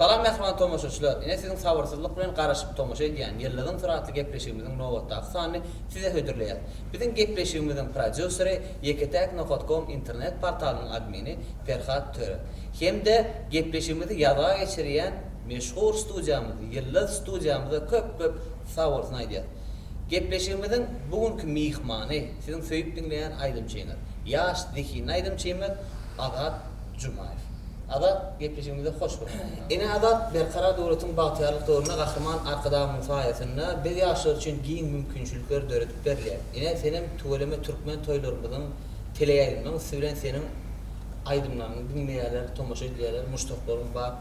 Salam mähriban tomaşaçylar! Ine siziň sabyrsyzlyk bilen garaşyp tomaşa edýän Ýyldyzyň syry atly gepleşigimiziň nobatdaky sanyny size hödürleýäs. Biziň gepleşigimiziň prodýuseri Ýeketäk nokat kom internet portalynyň admini Perhat Töre hem-de gepleşigimizi ýazga geçirýän meşhur studiýamyz Ýyldyz studiýamyza köp köp sag bolsun aýdýas. Gepleşigimiziň bu günki myhmany siziň söýüp diňleýän aýdymçyňyz, ýaş zehinli aýdymçymyz Azat Jumaýew. Azat, gepleşigimize hoş gördük. Ine Azat, Berkarar döwletiň bagtyýarlyk döwründe Gahryman Arkadagymyň saýasynda biz ýaşlar üçin giň mümkinçilikler döredip berilýär. Ine senem tüweleme türkmen toýlarymyzyň teleýaýlymlaryň üsti bilen seniň aýdymlaryňy diňleýärler, tomaşa edýärler, muşdaklaryň bar.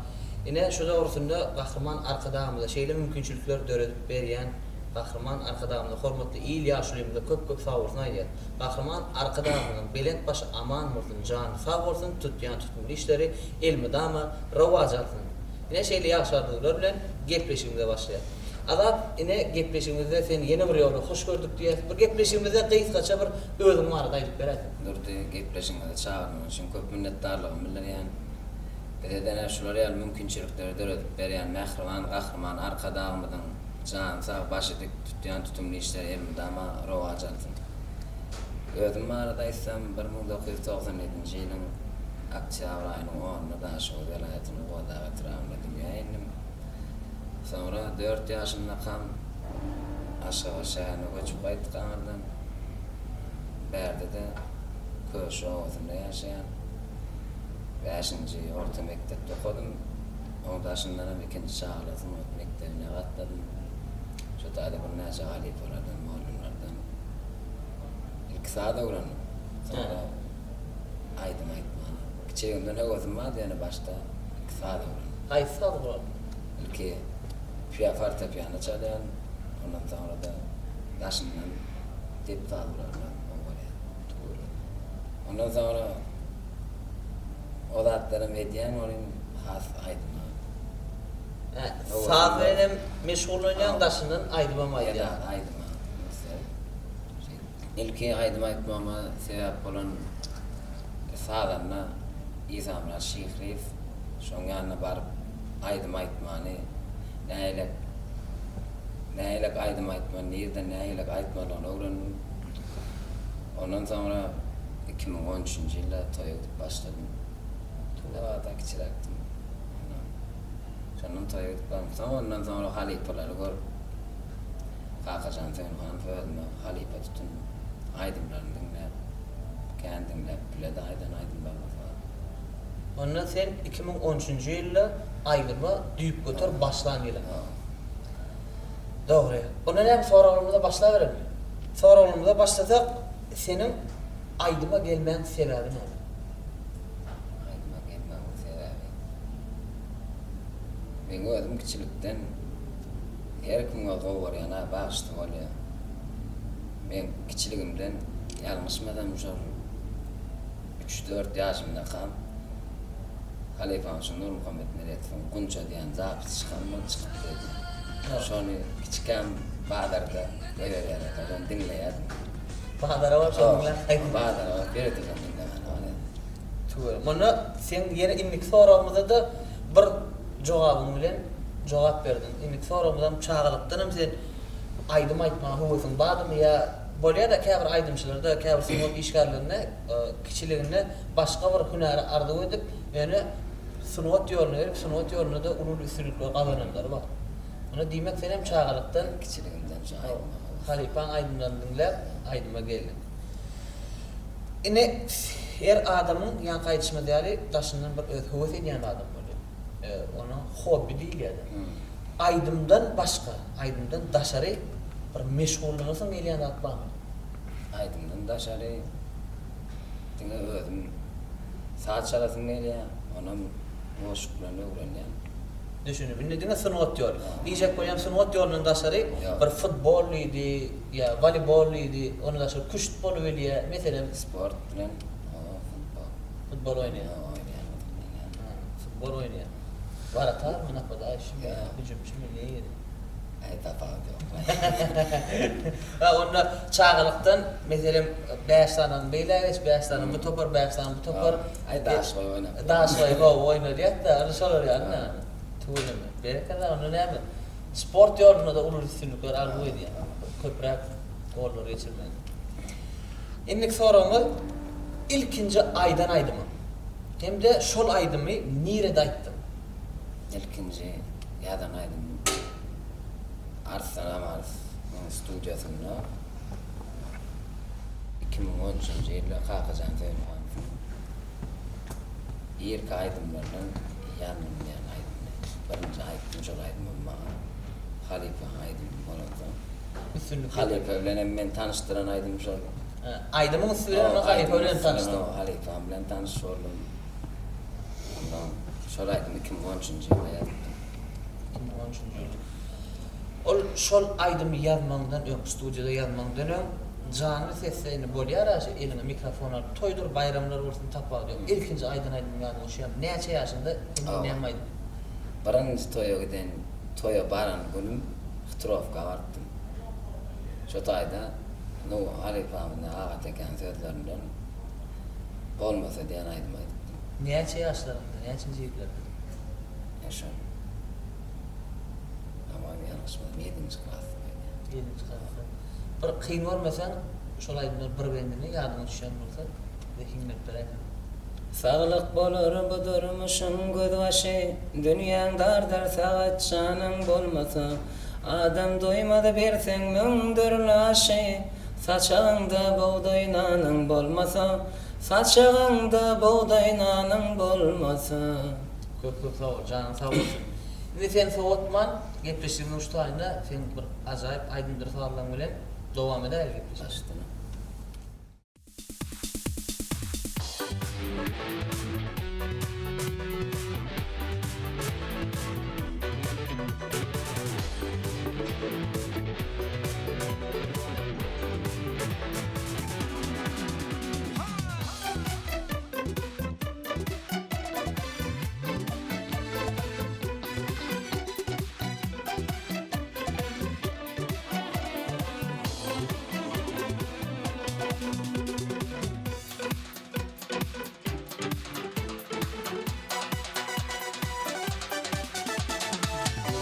Ine şu dogrusynda Gahryman Arkadagymyza şeýle mümkinçilikler döredip berýän Gahryman Arkadagymyza hormatly il ýaşulymyza köp köp sagbolsun aýdýas. Gahryman Arkadagymyzyň belent başy aman bolsun, jany sag bolsun, tutýan tutumly işleri elmydama rowaç alsyn. Ine şeýle ýagşy arzuwlar bilen gepleşigimize başlaýas. Azat ine gepleşigimizde seni ýene bir ýola hoş gördük diýýäs. Bir gepleşigimizde gysgaça bir özüň barada aýdyp beräýseň. Durdy, gepleşigiňize çagyrmagyň üçin köp minnetdarlygymy bildirýän. Bize-de ene şular ýaly mümkinçilikleri döredip berýän mähriban Gahryman Arkadagymyzyň jany sag, başy dik, tutýan tutumly işleri elmydama rowaç alsyn. Özüm barada aýtsam, 1997-nji ýylyň oktýabr aýynyň onunda Daşoguz welaýatynyň Godag etrabynda dünýä indim. Soňra dört ýaşymdakam Aşgabat şäherine göçüp gaýtdyk aňyrdan. Bärde-de Köşi obasynda ýaşaýan. Bäşinji orta mekdepde okadym. Oň daşyndanam ikinji çagalar sungat mekdebine gatnadym. Şo taýda birnäçe halypalardan, mugallymlardan ilki saz öwrendim. Soňra aýdym aýtmany. Kiçiligimden höwesim bardy, ýöne başda ilki saz öwrendim. Haýsy saz guraly? Ilki piýa fortepiano çalýan, ondan soňra-da daşyndan dep saz guralyny özüm gowy görýän. Ondan soňra o zatlaram edýän welin has aýdyma. Hä, saz bilen hem meşgullanýaň, daşyndan aýdymam aýdýaň. Esasy aýdyma üns berip, şeýdip. Ilki aýdym aýtmagyma sebäp bolan sazanda Isamyrat Şyhlyýew, şoň ýanyna baryp aýdym aýtmany, nähilek nähilek aýdym aýtmaly, nirden nähilek aýtmalygyny öwrendim. Ondan soňra 2013-nji ýylda toýa gidip başladym. Toýda wagta kiçiräkdim. Ondan şondan toýa gidip bardym. Soň ondan soňra halypalary görüp, Kakajan Söýünhanowy özüme halypa tutundym. Aýdymlaryny diňläp, kän diňläp, bile-de aýdan aýdymlarymyz bar. Onda sen 2013-nji ýylda aýdyma düýpgöter başlan ýylyň. Dogry. Onda näme soraglarymyza başlaberelmi? Soraglarymyza başlasak, seniň aýdyma gelmäň sebäbi näme? Aýdyma gelmegiň sebäbi? Meň özüm kiçilikden her kim öz gowy görýän-ä bagşysy bolýar. Men kiçiligimden ýalňyşmasam şol üç-dört ýaşymdakam halypam şu Nurmuhammet Meredowyň Gunça diýen zapisi çykan bolup çykypdy öýdýän. Şony kiçikäm bazarda goýberýärlerdi, şony diňleýärdim. Bazara baryp şony diňläp gaýtdyň. Bazara baryp ýörite şony diňlemäne barýardym. Tüweleme. Munda seň ýene indiki soragymyza-da bir jogabyň bilen jogap berdiň. Indiki soragymyzam çagalykdanam sen aýdym aýtmaga höwesiň bardymy ýa bolýa-da käbir aýdymçylarda, käbir sungat işgärlerinde kiçiliginde başga bir hünäri arzuw edip, ýöne sungat ýoluna gelip, sungat ýolunda-da uly-uly üstünlikler gazananlary bar. Onda diýmek senem çagalykdan Kiçiligimden şu aýdyma höwes. Halypaň aýdymlaryny diňläp, aýdyma geldiň. Ine, her adamyň ýaňky aýdyşymyz ýaly daşyndan bir öz höwes edýän zadam bolýar. Ona hobbi diýilýär-de. Aýdymdan başga, aýdymdan daşary bir meşgullanasyň gelýän zat barmy? Aýdymdan daşary diňe özüm saz çalasym gelýär, onam goşuk bilen öwrenýän. Düşündim. Indi diňe sungat ýoly. Diýjek bolýan sungat ýolundan daşary bir futbol diýdi, ýa woleýbol diýdi, ondan daşary küşt bolubilýär, meselem. Sport bilen, hawa, futbol. Futbol oýnaýar. Hawa, oýnaýan, gyzyklanýan. Futbol oýnaýar. Waratarmy, napadaýşymy ýa hüjümçimi, niri? Äý, tapawudy ýok. Ha, onda çagalykdan, meselem, bäş sanyny beýläk geç, bäş sany bu topar, bäş sany bu topar. Aý, daş goýup oýnap. Daş goýup, hawa, oýnalýar-da, ana şolar ýaly. Tüweleme. Berekella onda näme? Sport ýolunda-da uly üstünlikler arzuw edýän. Köpräk gollar geçirmegi. Indiki soragymyz ilkinji aýdan aýdymyň hem-de şol aýdymy nirede aýtdyň? Ilkinji ýazan aýdymym Arslan Amarowyň studiýasynda 2013-nji ýylda Kakajan Söýünhanowyň Irki aýdymlardan Ýandym diýen aýdymyny birinji aýtdym şol aýdymam maňa halypaň aýdymy bolansoň Üstünlik halypa bilen hem meni tanyşdyran aýdym şol. Aýdymyň üsti bilen onda halypa bilen hem tanyşdyň. Halypam bilen tanyş boldum. Ondan şol aýdymy 2013-nji ýylda ýazypdym. 2013-nji ýylda. Ol şol aýdymy ýazmagyňdan öň, studiýada ýazmagyňdan öň janly sesde indi bolýar-a şu eliňe mikrofon alyp, toýdur, baýramlar bolsun tapawudy ýok. Ilkinji aýdan aýdymyň ýadyňa düşýärmi? Näçe ýaşyňda hem-de näme aýdym? Birinji toýa giden, toýa baran günüm Hytrowka barypdym. Şo taýda Nuh halypamyz Aga Tekäniň sözlerinden Bolmasa diýen aýdymy aýdypdym. Näçe ýaşlaryňda, näçinji ýyllarda? Ýa şol. Aman ýalňyşmasam ýedinji klasda bolýar. Ýedinji klasda. Bir kyn görmeseň şol aýdymdan bir bendini ýadyňa düşýän bolsa bize hiňlenip beräýseň. Saglyk bolar bu durmuşyň gözbaşy, Dünýäň dardyr sagat janyň bolmasa. Adam doýmaz berseň müň dürli aşy, Saçagyňda bugdaý nanyň bolmasa. Saçagyňda bugdaý nanyň bolmasa. Köp köp sag bol janyň sag bolsun. Indi seni sowatman gepleşigiň uç taýynda seň bir ajaýyp aýdymdyr sazlaň bilen dowam edäýeli gepleşigi. Başdan.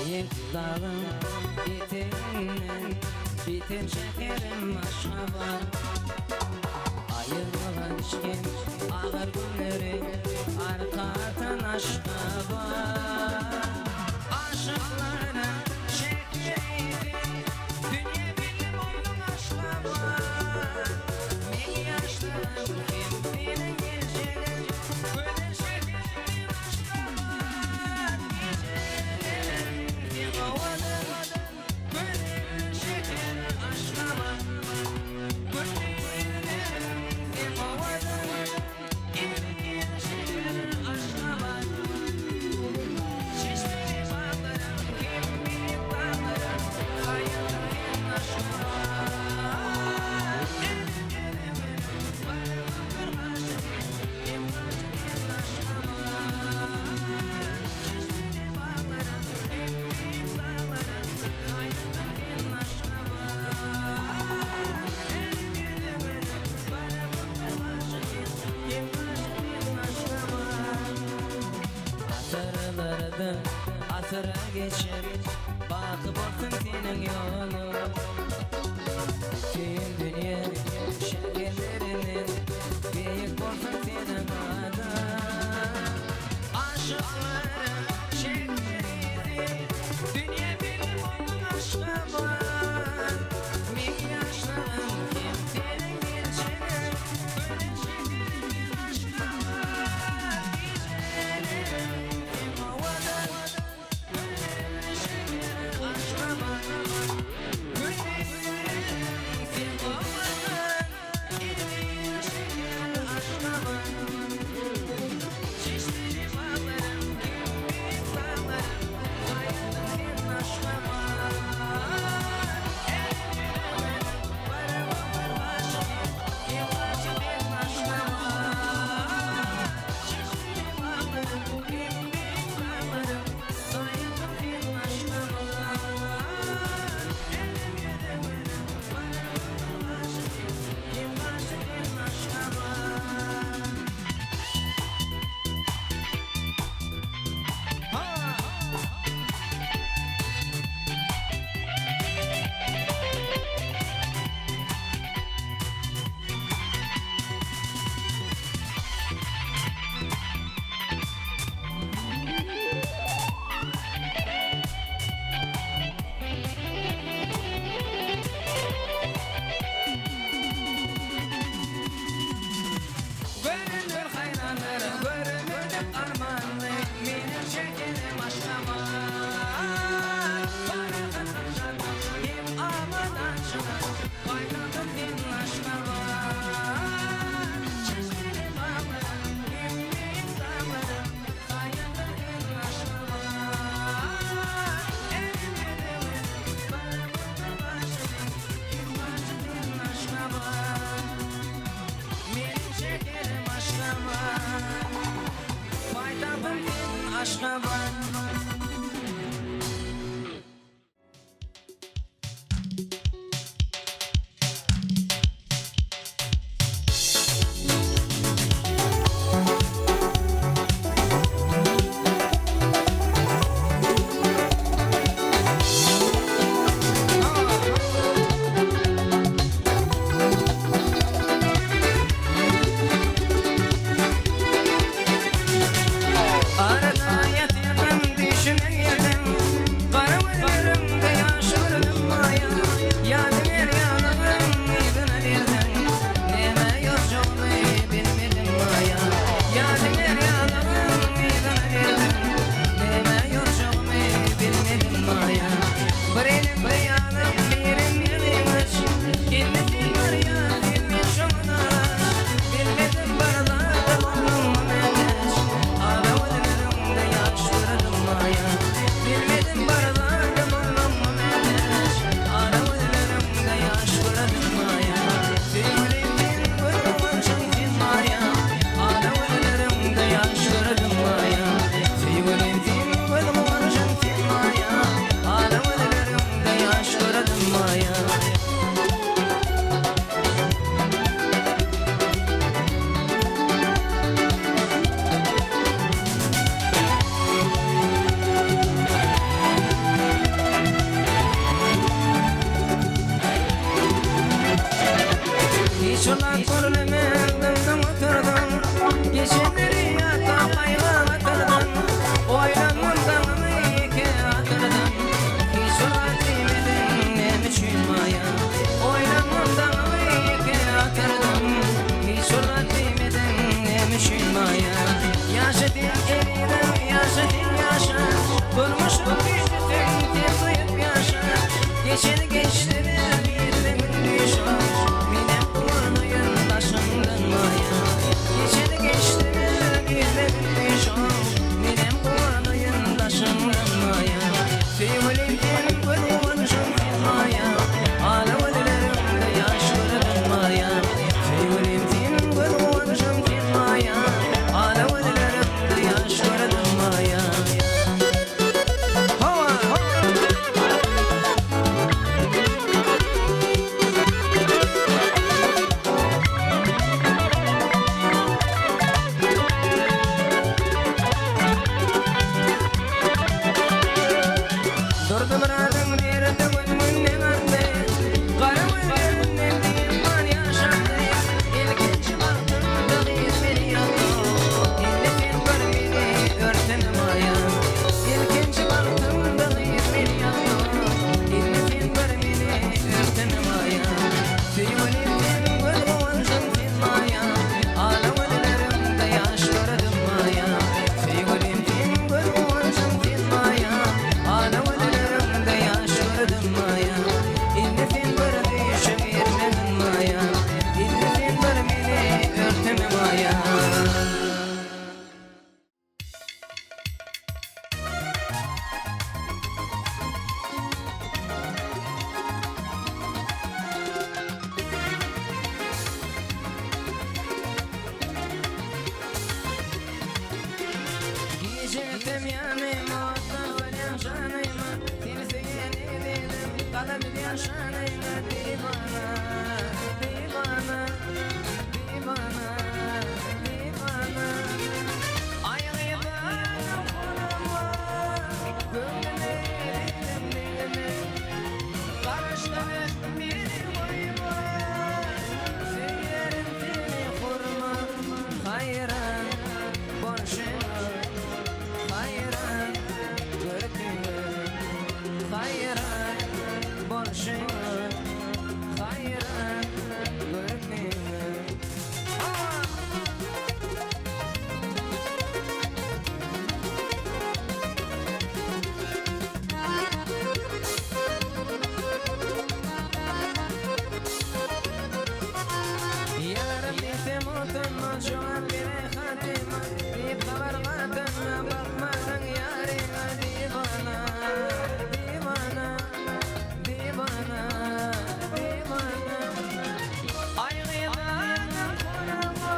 Beýik dagyň eteginden biten şäherim Aşgabat. Aýyrylgyç hem agyr günleri arka atan Aşgabat. Aşyklaryň şäheri sen, dünýä belli bolduň Aşgabat. Meň ýaşlygym hem seniň geljegiň, gözel şäherim Aşgabat. Gijelerim seň owadan, Gözel şäher Aşgabat. Gündizlerim seň owadan, Erkin şäher Aşgabat. Çeşmeli baglaryň hem beýik daglaryň Saýasyň sen Aşgabat. Älem-älem barybir bir gaşy, Hem gaşy sen Aşgabat. Çeşmeli baglaryň hem beýik daglaryň Saýasyň sen Aşgabat. Älem-älem barybir bir gaşy, Hem gaşy sen Aşgabat. Asyrlardan asyra geçip, Baky bolsun seniň ýoluň. Bütin dünýä şäherlerinden Beýik bolsun seniň adyň. Aşyklaryň şäheri sen, Dünýä belli bolduň Aşgabat. Meň ýaşlygym hem seniň geljegiň, Gözel şäherimiz Aşgabat. Gijelerim seň owadan, Gözel şäher Aşgabat. Gündizlerim seň owadan. Durmuşyň süýjüsin sen duýup ýaşa Geçeni geçdi bil girmegin düýşe Menem guwanaýyn daşyňdan maýa Geçeni geçdi bil girmegin düýşe Menem guwanaýyn daşyňdan maýa Söýgülim sen göz guwanjym sen maýa Ala gözlerimde ýaş göredim maýa Söýgülim sen göz guwanjym sen maýa Ala gözlerimde ýaş göredim maýa Hawa! Durdymyradyň derdi gün-günden artdy, Gara gözlerinden dynman ýaş akdy. Ilkinji bagtymda gyz meni ýakdy, Indi sen gör meni örtene maýa. Ilkinji bagtymda gyz meni ýakdy, Indi sen gör meni örtene maýa. Söýgülim sen göz guwanjym sen maýa, Ala gözlerimde ýaş göredim maýa. Söýgülim sen göz guwanjym sen maýa, Ala gözlerimde ýaş göredim maýa. Indi sen bir düýşüm ermegin maýa, Indi sen bir meni örteme maýa. Gije ötem ýanyma, otdan salýaň janyma, Seni söýen ezilim, galabilýän şanyma, Diwana, diwana, diwana, diwana. Aýgydanym horama, göwnüme dilim degme, Garaşdyryp meni goýma, söýerin seni hurma, Haýran bolşuňa, haýran görküňe, Haýran bolşuňa, haýran görküňe. Ýarym diýsem utanma, jogap berer hatyma, Diýip habar gatanma, bakmasaň ýaryňa Diwana, diwana, diwana, diwana. Aý gyzaryň horama,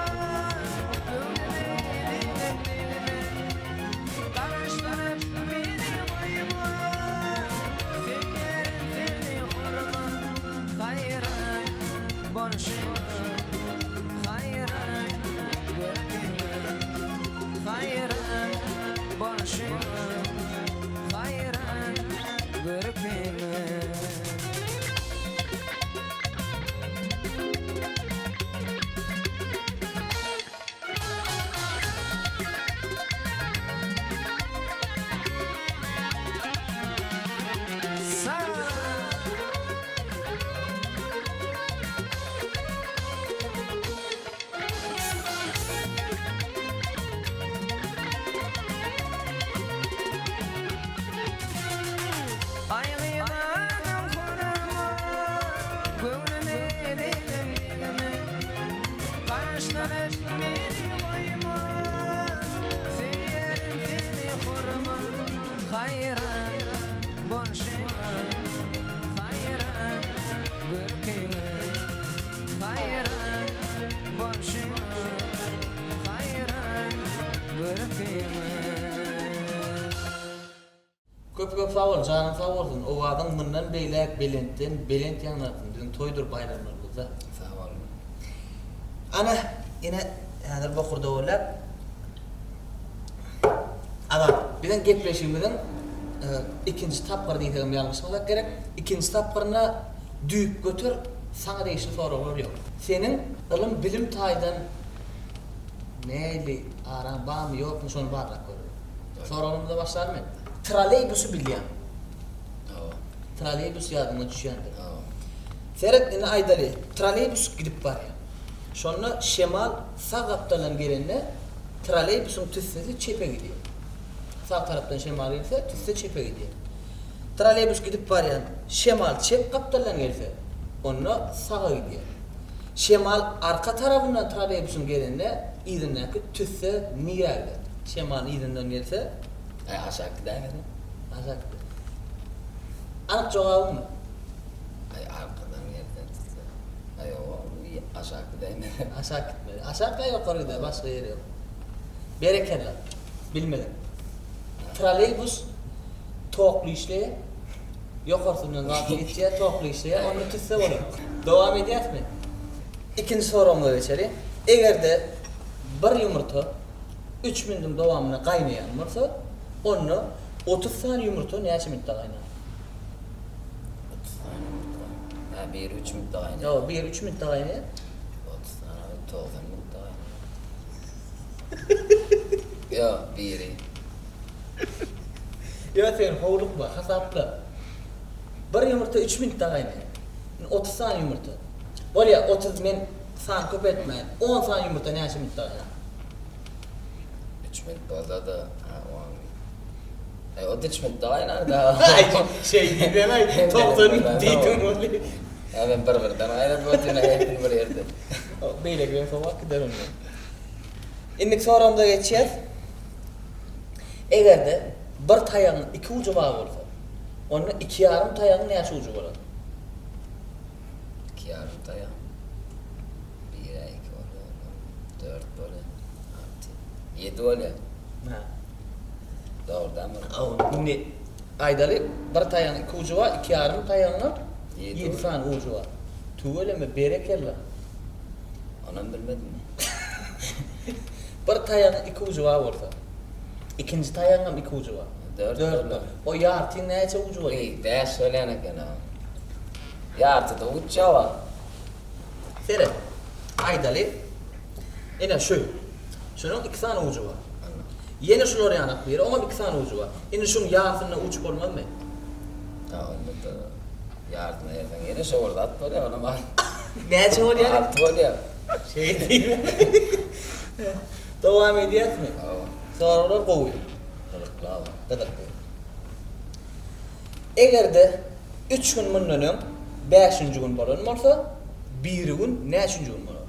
göwnüme diýdim degme, Garaşdyryp meni goýma, söýerin seni hurma, Haýran bolşuňa, haýran görküňe, Haýran bolşuňa, haýran görküňe. Aýgydanym horama, göwnüme degdim degme, Garaşdyryp meni goýma, söýerin seni hurma, Haýran bolşuňa, haýran görküňe, Haýran bolşuňa, haýran görküňe. Köp köp sag bol janyň sag bolsun owazyň mundan beýläk belentden belent ýaňlansyn biziň toýdur baýramlarymyzda. Sag boluň. Ana ine häzir bokurda bolýar. Azat biziň gepleşigimiziň ikinji tapgyry diýsegem ýalňyşmasak gerek. Ikinji tapgyrynda düýpgöter saňa degişli soraglar ýok. Seniň ylym bilim taýdan nähili araň barmy ýokmy şony barlap göreli. Soraglarymyza başlalymy? Trolleýbusy bilýäň. Hawa. Trolleýbus ýadyňa düşýändir. Hawa. Seret indi aýdaly, trolleýbus gidip barýar. Şonda şemal sag gapdaldan gelende trolleýbusyň tüssesi çepe gidýär. Sag tarapdan şemal gelse, tüsse çepe gidýär. Trolleýbus gidip barýan şemal çep gapdaldan gelse, onda saga gidýär. Şemal arka tarabyndan trolleýbusyň gelende, yzyndaky tüsse nirä gider? Şemal yzyndan gelse. Aý, aşak gidäýmese? Aşak gider. Anyk jogabyňmy? Aý, arkadan gelse tüsse. Aý, ýok, aşak gidäýmese. Aşak gitmeli. Aşak ýa ýokary gider, başga ýeri ýok. Berekella. Bilmedim. Trolleýbus tokly işleýär. Ýokarsyndan zat geçýär, tokly işleýär, onda tüsse bolar. Dowam edýäsmi? Ikinji soragymyza geçeli. Eger-de bir ýumurta üç minutiň dowamynda gaýnaýan bolsa, onda 30 sany ýumurta näçe minutda gaýnar? 30 sany ýumurta. Hä, biri üç minutda gaýnaýar. Ýok, biri üç minutda gaýnaýar. 30 sany 90 minutda gaýnaýar. Ýok, biri. Ýok, sen howlukma, hasapla. Bir ýumurta üç minutda gaýnaýar. Indi 30 sany ýumurta. Bolýar, 30 men san köp etmäýin. On sany ýumurta näçe minutda gaýnar? Üç minut bolsa-da, ha, on. Aý, o-da üç minutda gaýnar-da. Aý, şeý diýseň-aý, 90 minut diýdiň weli. Ýa men bir-birden gaýnadyp otyryn, hepsini bir ýerde. Beýlekiler sowap gider onda. Indiki soragymyza geçýäs. Eger-de bir taýagyň iki ujy bar bolsa, onda iki ýarym taýagyň näçe ujy bolar? Iki ýarym taýak. Bire iki bolýar, ondan dört bolýar, alty, ýedi bolýar. Hä. Dogrudanmy? Hawa, indi aýdaly, bir taýagyň iki ujy bar, iki ýarym taýagyňam ýedi sany ujy bar. Tüweleme, berekella. Onam bilmedim men. Bir taýagyň iki ujy bar bolsa, ikinji taýagyňam iki ujy bar. Dört Dört bolýar. O ýartyň näçe ujy bolýar? Eý, bäş bolýan eken-a. Ýartyda uç ýok-a. Seret, aýdaly, ine şu. Şunuň iki sany ujy bar. Ýene şular ýanak biri, oňam iki sany ujy bar. Indi şuň ýarsynda uç bolmazmy? Ha, onda-da ýarsyna ýerseň ýene şo bir zat bolýar, onam al. Näçe bolýar? Alty bolýar. Şeý diýme. Dowam edýäsmi? Hawa. Soraglar gowy. Gyzykly hawa. Gyzykly. Eger-de üç gün mundan öň bäşinji gün bolan bolsa, birigün näçinji gün bolar?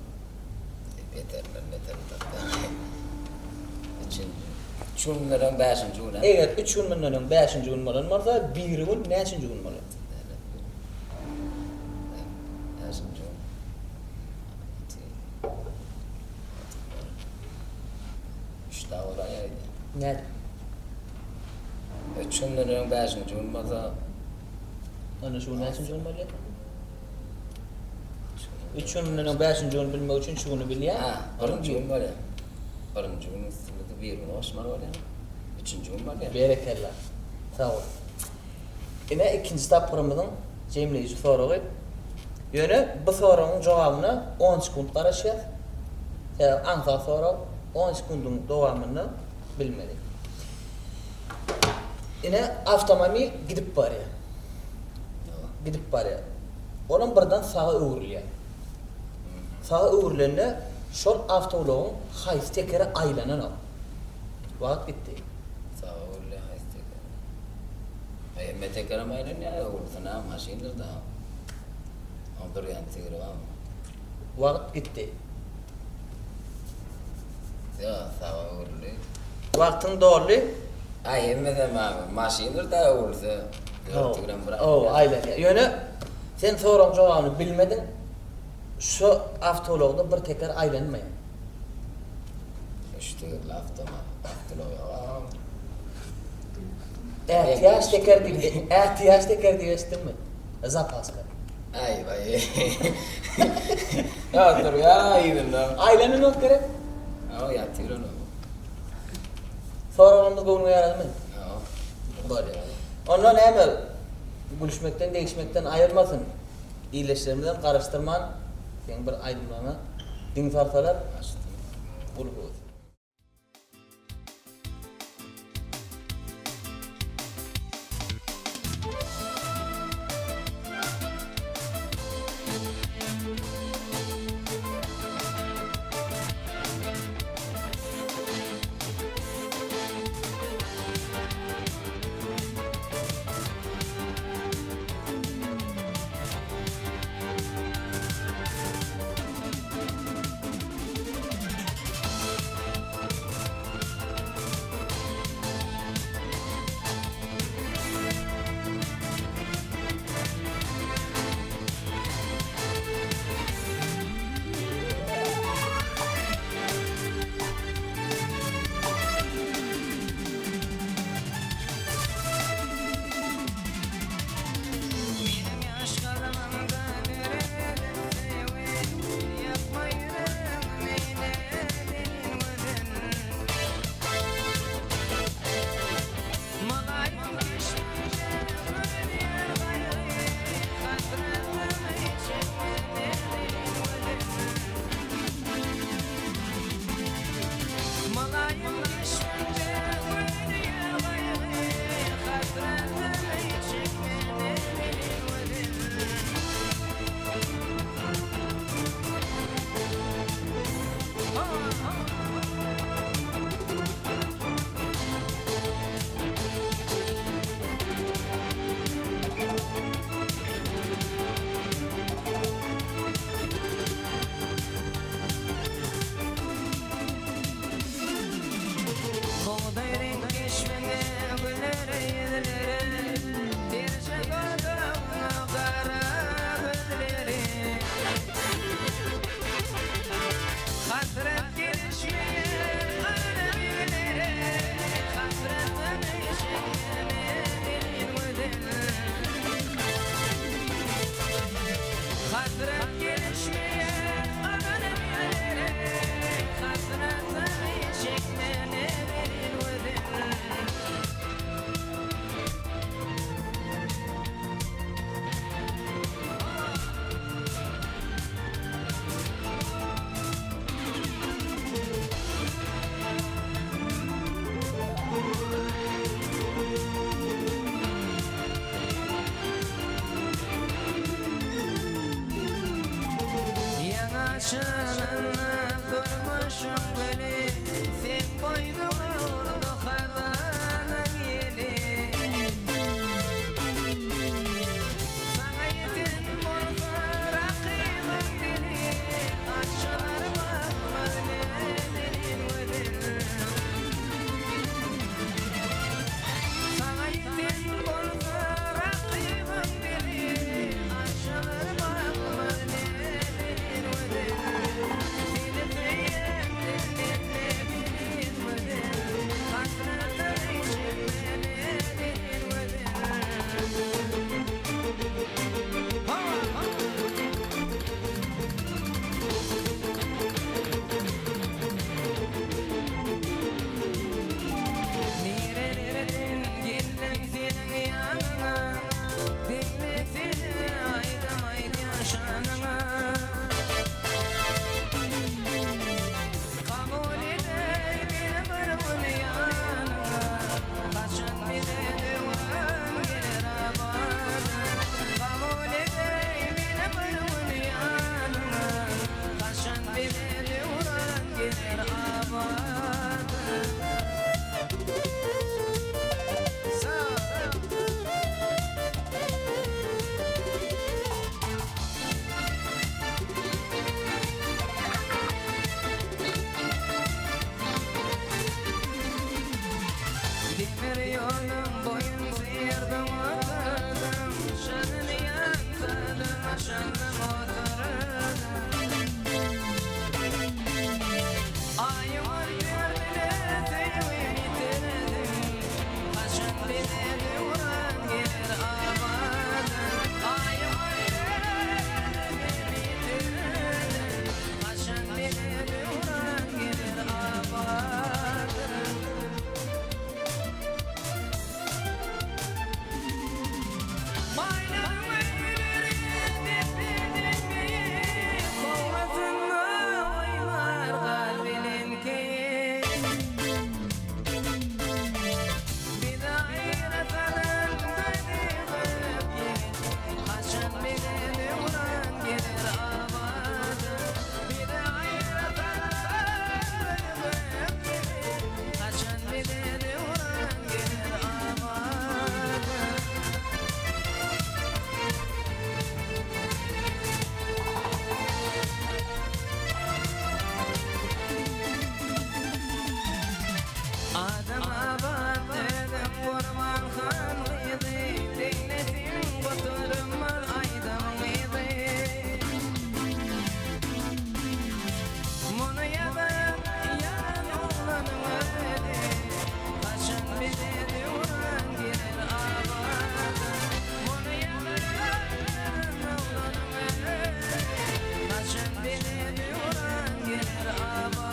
Beterinden beterini tapýar. Üçünji. Üç gün mundan öň bäşinji gün. Eger üç gün mundan öň bäşinji gün bolan bolsa, birigün näçinji gün bolar? Bäşinji gün. Üç daha bolaýaýdy. Nädip? Üç günden öň bäşinji gün bolsa. Onda şu gün näçinji gün bolýar? Üç gün mundan öň bäşinji güni bilmek üçin şu güni bilýär. Ha, birinji gün bolýar. Birinji günüň üstünde bir güni goşmaly bolýar. Üçünji gün bolýar. Berekella. Sag bol. Ine ikinji tapgyrymyzyň jemleýji soragy. Ýöne bu soragyň jogabyna on sekunt garaşýas. Sebäbi aňsat sorag, on sekundyň dowamynda bilmeli. Ine awtomobil gidip barýar. Gidip barýar. Olam birden saga öwrülýär. Saga öwrülende şol awtoulagyň haýsy tekeri aýlananok. Wagt gitdi. Saga öwrülýär haýsy tekeri? Hemme tekerem aýlanýar, öwrülse näme maşyndyr da. Oň durýan tigri barmy? Wagt gitdi. Ýok, saga öwrüldi. Wagtyň doldy. Aý hemmesem abi, maşyndyr da öwrülse, dört tigrem bir Hawa, aýlanýar. Ýöne sen soragyň jogabyny bilmediň. Şu awtoulagda bir teker aýlanmaýar. Üç tigirli awtomat, awtoulag ýok agam. Ätiýaç teker diýip, ätiýaç teker diýip eşitdiňmi? Zapaska. Aý baý. Ýa durýar yzynda. Aýlananok gerek. Hawa ýatyr ol. Soraglarymyz göwnüňe ýaradymy? Hawa. Bolýar. Onda näme gülüşmekden degişmekden aýyrmasyn. Ildeşlerimizem garaşdyrman seň bir aýdymlaryňa diň salsalar uly höwes. Gülşüň güli, Seň boýnuňa urdy hazanyň ýeli. Saňa ýeten bolsa rakybyň dili, Açylar bakmaz näzenin gözel. Saňa ýeten bolsa rakybyň dili, Açylar bakmaz näzenin gözel. Seni söýýän senden näzenin gözel, Hasratyňy çekme näzenin gözel. Nirelerden geldim seniň ýanyňa, Diňlesene aýdym aýdýan şanyňa. Kabul edäý meni bir gün ýanyňa, Haçan bize döwran geler abada. Kabul edäý meni bir gün ýanyňa, Haçan bize döwran geler abada. Demir ýoluň boýun syrdyň oturdym, Şanyny ýatladym, aşandym oturdym. Aýyň ol derdine söýgim ýitirdim, Haçan bize döwran geler abada. Aýyň ol derdine söýgim ýitirdim, Haçan bize döwran geler abada. Baýlaryň öýleri depeden beýik, Howasynda oýnar gar bilen keýik. Bizi aýra salan gözi gyp ýel, Haçan bize döwran geler abada. Bizi aýra salan gözi gyp ýel, Haçan bize döwran geler abada. Adam abat özüm Gurban han gyzy, Diňleseň gutulmaz aýdymyň yzy. Muny ýazan ýalan oglanyň özi, Haçan bize döwran geler abada. Muny ýazan ýalan oglanyň özi, Haçan bize döwran geler abada.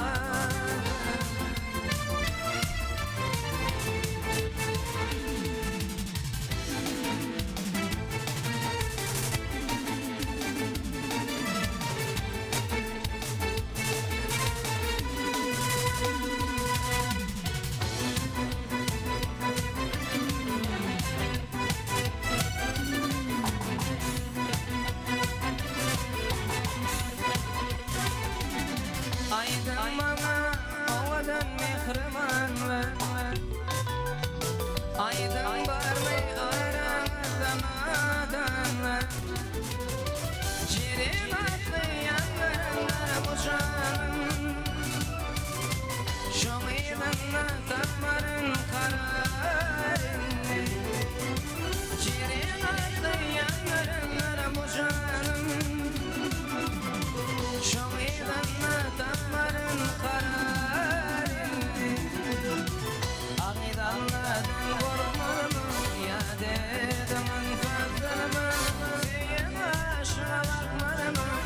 Aýdyň maňa owadan mähribanlar, Aýdyň barmy araňyzda nadanlar? Jeren atly ýanlarynda bu janym, Şoň yzynda tapmaryn karar indi. Jeren atly ýanlarynda bu janym, Şoň yzynda tapmaryn karar indi. Agyz Alladan gorkmalymy, ýa dedim ynsansızmy? Söýen aşyga bakmalymy?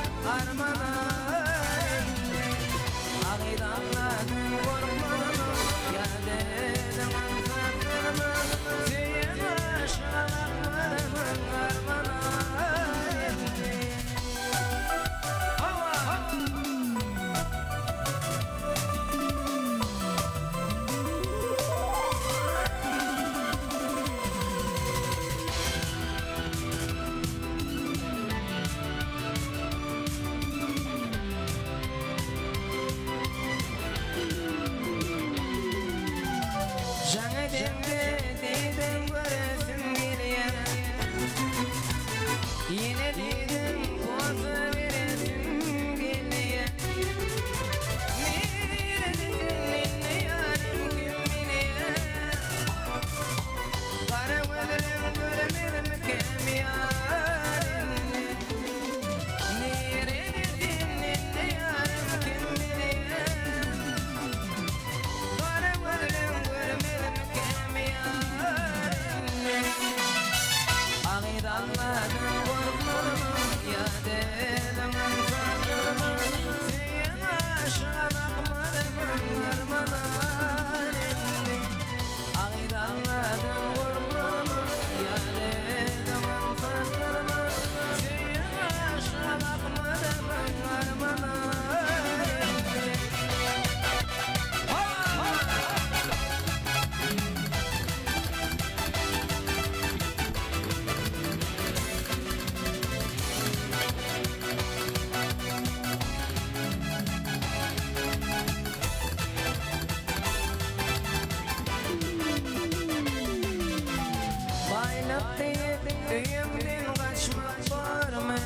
Aýlyk diýip öýüňden gaçmak bormy?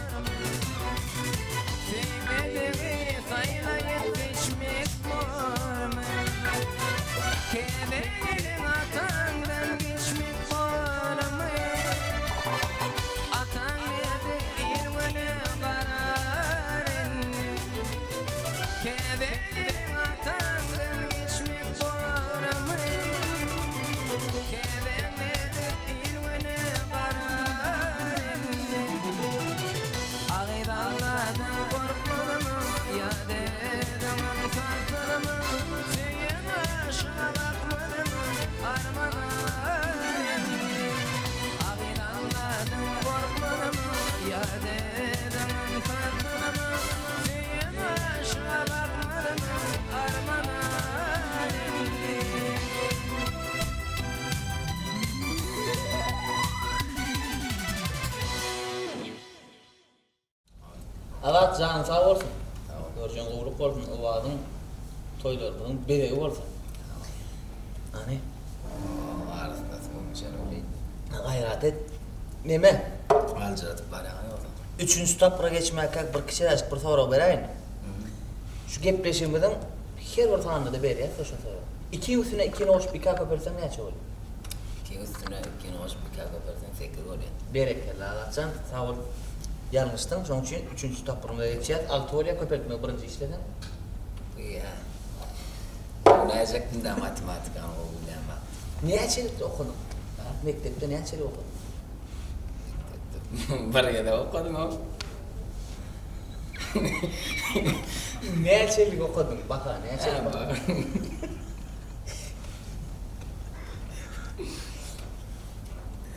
Söýmedigi saýlaýyp seçmek bormy? Käbä gelen ataňdan geçmek bormy? Ataň nädip il-güne garar indi? Käbä gelen ataňdan geçmek bormy? Käbäň nädip il-güne garar indi? Agyz Alladan gorkmalymy ýa dedeňiň satmalymy? Söýen aşyga bakmalymy armana indi? Agyz Alladan gorkmalymy ýa dedeňiň satmalymy? Söýen aşyga bakmalymy armana indi? Azat janyň sag bolsun. Görjen gowluk bolsun, owazyň toýlarymyzyň bezegi bolsun. Hany. Arasynda suwuň içeri welin. Gaýrat et. Neme? Aljyradyp barýaň ýogsa. Üçünji tapgyra geçmäkäk bir kiçiräjik bir sorag beräýin. Şu gepleşigimiziň her bir sanynda-da berýäs-de şu soragy. Ikiň üstüne ikini goşup ikä köpeltseň näçe bolýar? Ikiň üstüne ikini goşup ikä köpeltseň sekiz bolýar. Berekella Azatjan, sag bol. Ýalňyşdyň, şonuň üçin üçünji tapgyrymyza geçýäs. Alty bolýar köpeltmegi birinji işleseň. Ýa. Öwünäýjekdim-dä matematikany gowy bilýän wagtym. Näçelikde okadyň? Mekdepde näçelik okadyň? Mekdepde bir gezek okadym-ow. Näçelik okadyň? Baha näçelik baha?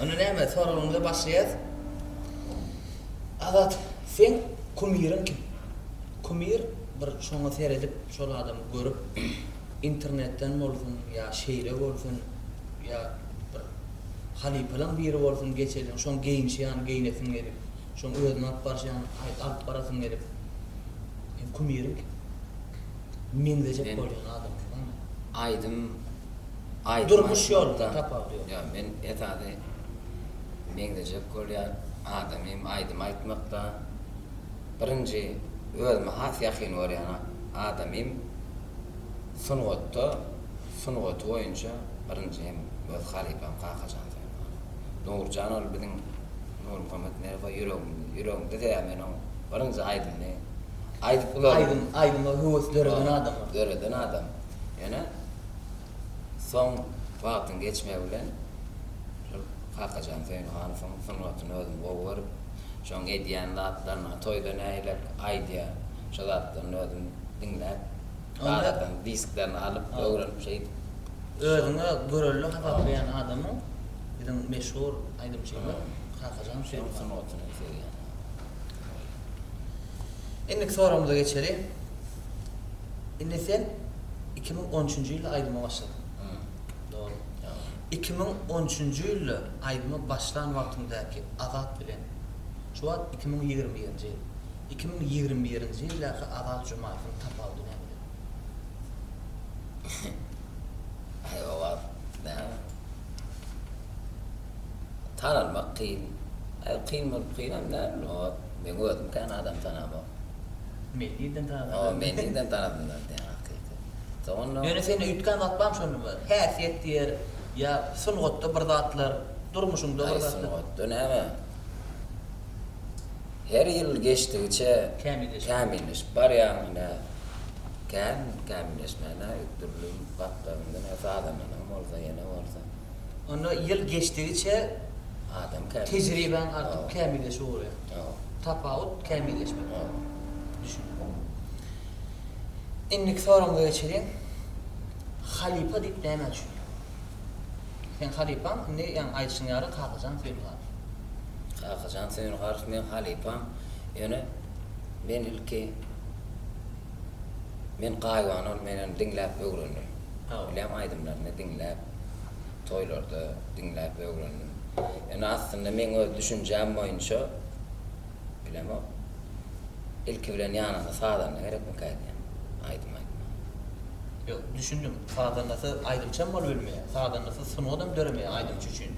Onda näme, soragymyza başlaýas. Azat, seň kumiriň kim? Kumir bir şoňa seredip, şol adamy görüp, internetden bolsun ýa şeýle bolsun, ýa bir halypalaň biri bolsun geçeliň, şoň geýinişi ýaly geýnesiň gelip, şoň özüni alyp barşy ýaly alyp barasyň gelip. Seň kumiriň kim? Meňzejek bolýan adamyň barmy? Aýdym aýdym Durmuş ýolunda tapawudy ýok. Ýok, men esasy meňzejek bolýan adamym aýdym aýtmakda birinji özüme has ýakyn görýän adamym sungatda sungaty boýunça birinji hem öz halypam Kakajan Söýünhanow. Nurjan ol biziň Nurmuhammet Meredow ýüregim ýüregimde sebäbi men oň birinji aýdymyny Aýdyp ulaldy. Aýdym, aýdyma höwes döreden adam ol. Döreden adam. Ýöne soň wagtyň geçmegi bilen şol Kakajan Söýünhanowyň sungatyny özüm gowy görüp, şoň edýän zatlaryny, toýda nähilek aýdýar, şo zatlaryny özüm diňläp, bazardan disklerini alyp, öwrenip şeýdip. Özüňe görelde hasaplaýan adamyň biziň meşhur aýdymçymyz Kakajan Söýünhanow. Şoň sungatyny söýýän. Indiki soragymyza geçeli. Indi sen 2013-nji ýylda aýdyma başladyň. Dogry. 2013-nji ýylda aýdyma başlan wagtyňdaky Azat bilen şu wagt 2021-nji ýyl. 2021-nji ýyldaky Azat Jumaýewiň tapawudy nämede? Aý o wagt näme? Tanalmak kyn. Aý kyn bolup kynam däl. O wagt meň özüm kän adam tanamok. Men nirden tanadym? Hawa, men nirden tanadym diýen hakyky. Soň onda. Ýöne sende üýtgän zat barmy şonda bir? Häsiýet diýer, ýa sungatda bir zatlar, durmuşyňda bir Aý zatlar. sungatda näme? Her ýyl geçdigiçe Kämilleşip. kämilleşip barýaň ine. Kän kämilleşmän-ä dürli gapdalynda näme sazandalaň bolsa, ýene bolsa. Onda ýyl geçdigiçe Adam kämilleşýär. Tejribäň artyp kämilleşip ugraýar. Tapawut kämilleşmek. Düşündim. Indiki soragymyza geçeliň. Halypa diýip nämä düşünýäň? Seň halypaň indi ýaňy aýdyşyň ýaly Kakajan Söýünhanow. Kakajan Söýünhanow meň halypam. Ýöne men ilki men gaýybana ony men ony diňläp öwrendim. Bilýäň aýdymlaryny diňläp. Toýlarda diňläp öwrendim. Ýöne aslynda meň öz düşünjäm boýunça bilemok. Ilki bilen ýanyňda sazanda gerekmikä diýýän. Aýdym aýtmaga. Ýok, düşündim. Sazandasyz aýdymçam bolubilmeýär. Sazandasyz sungatam döremeýär aýdymçy üçin.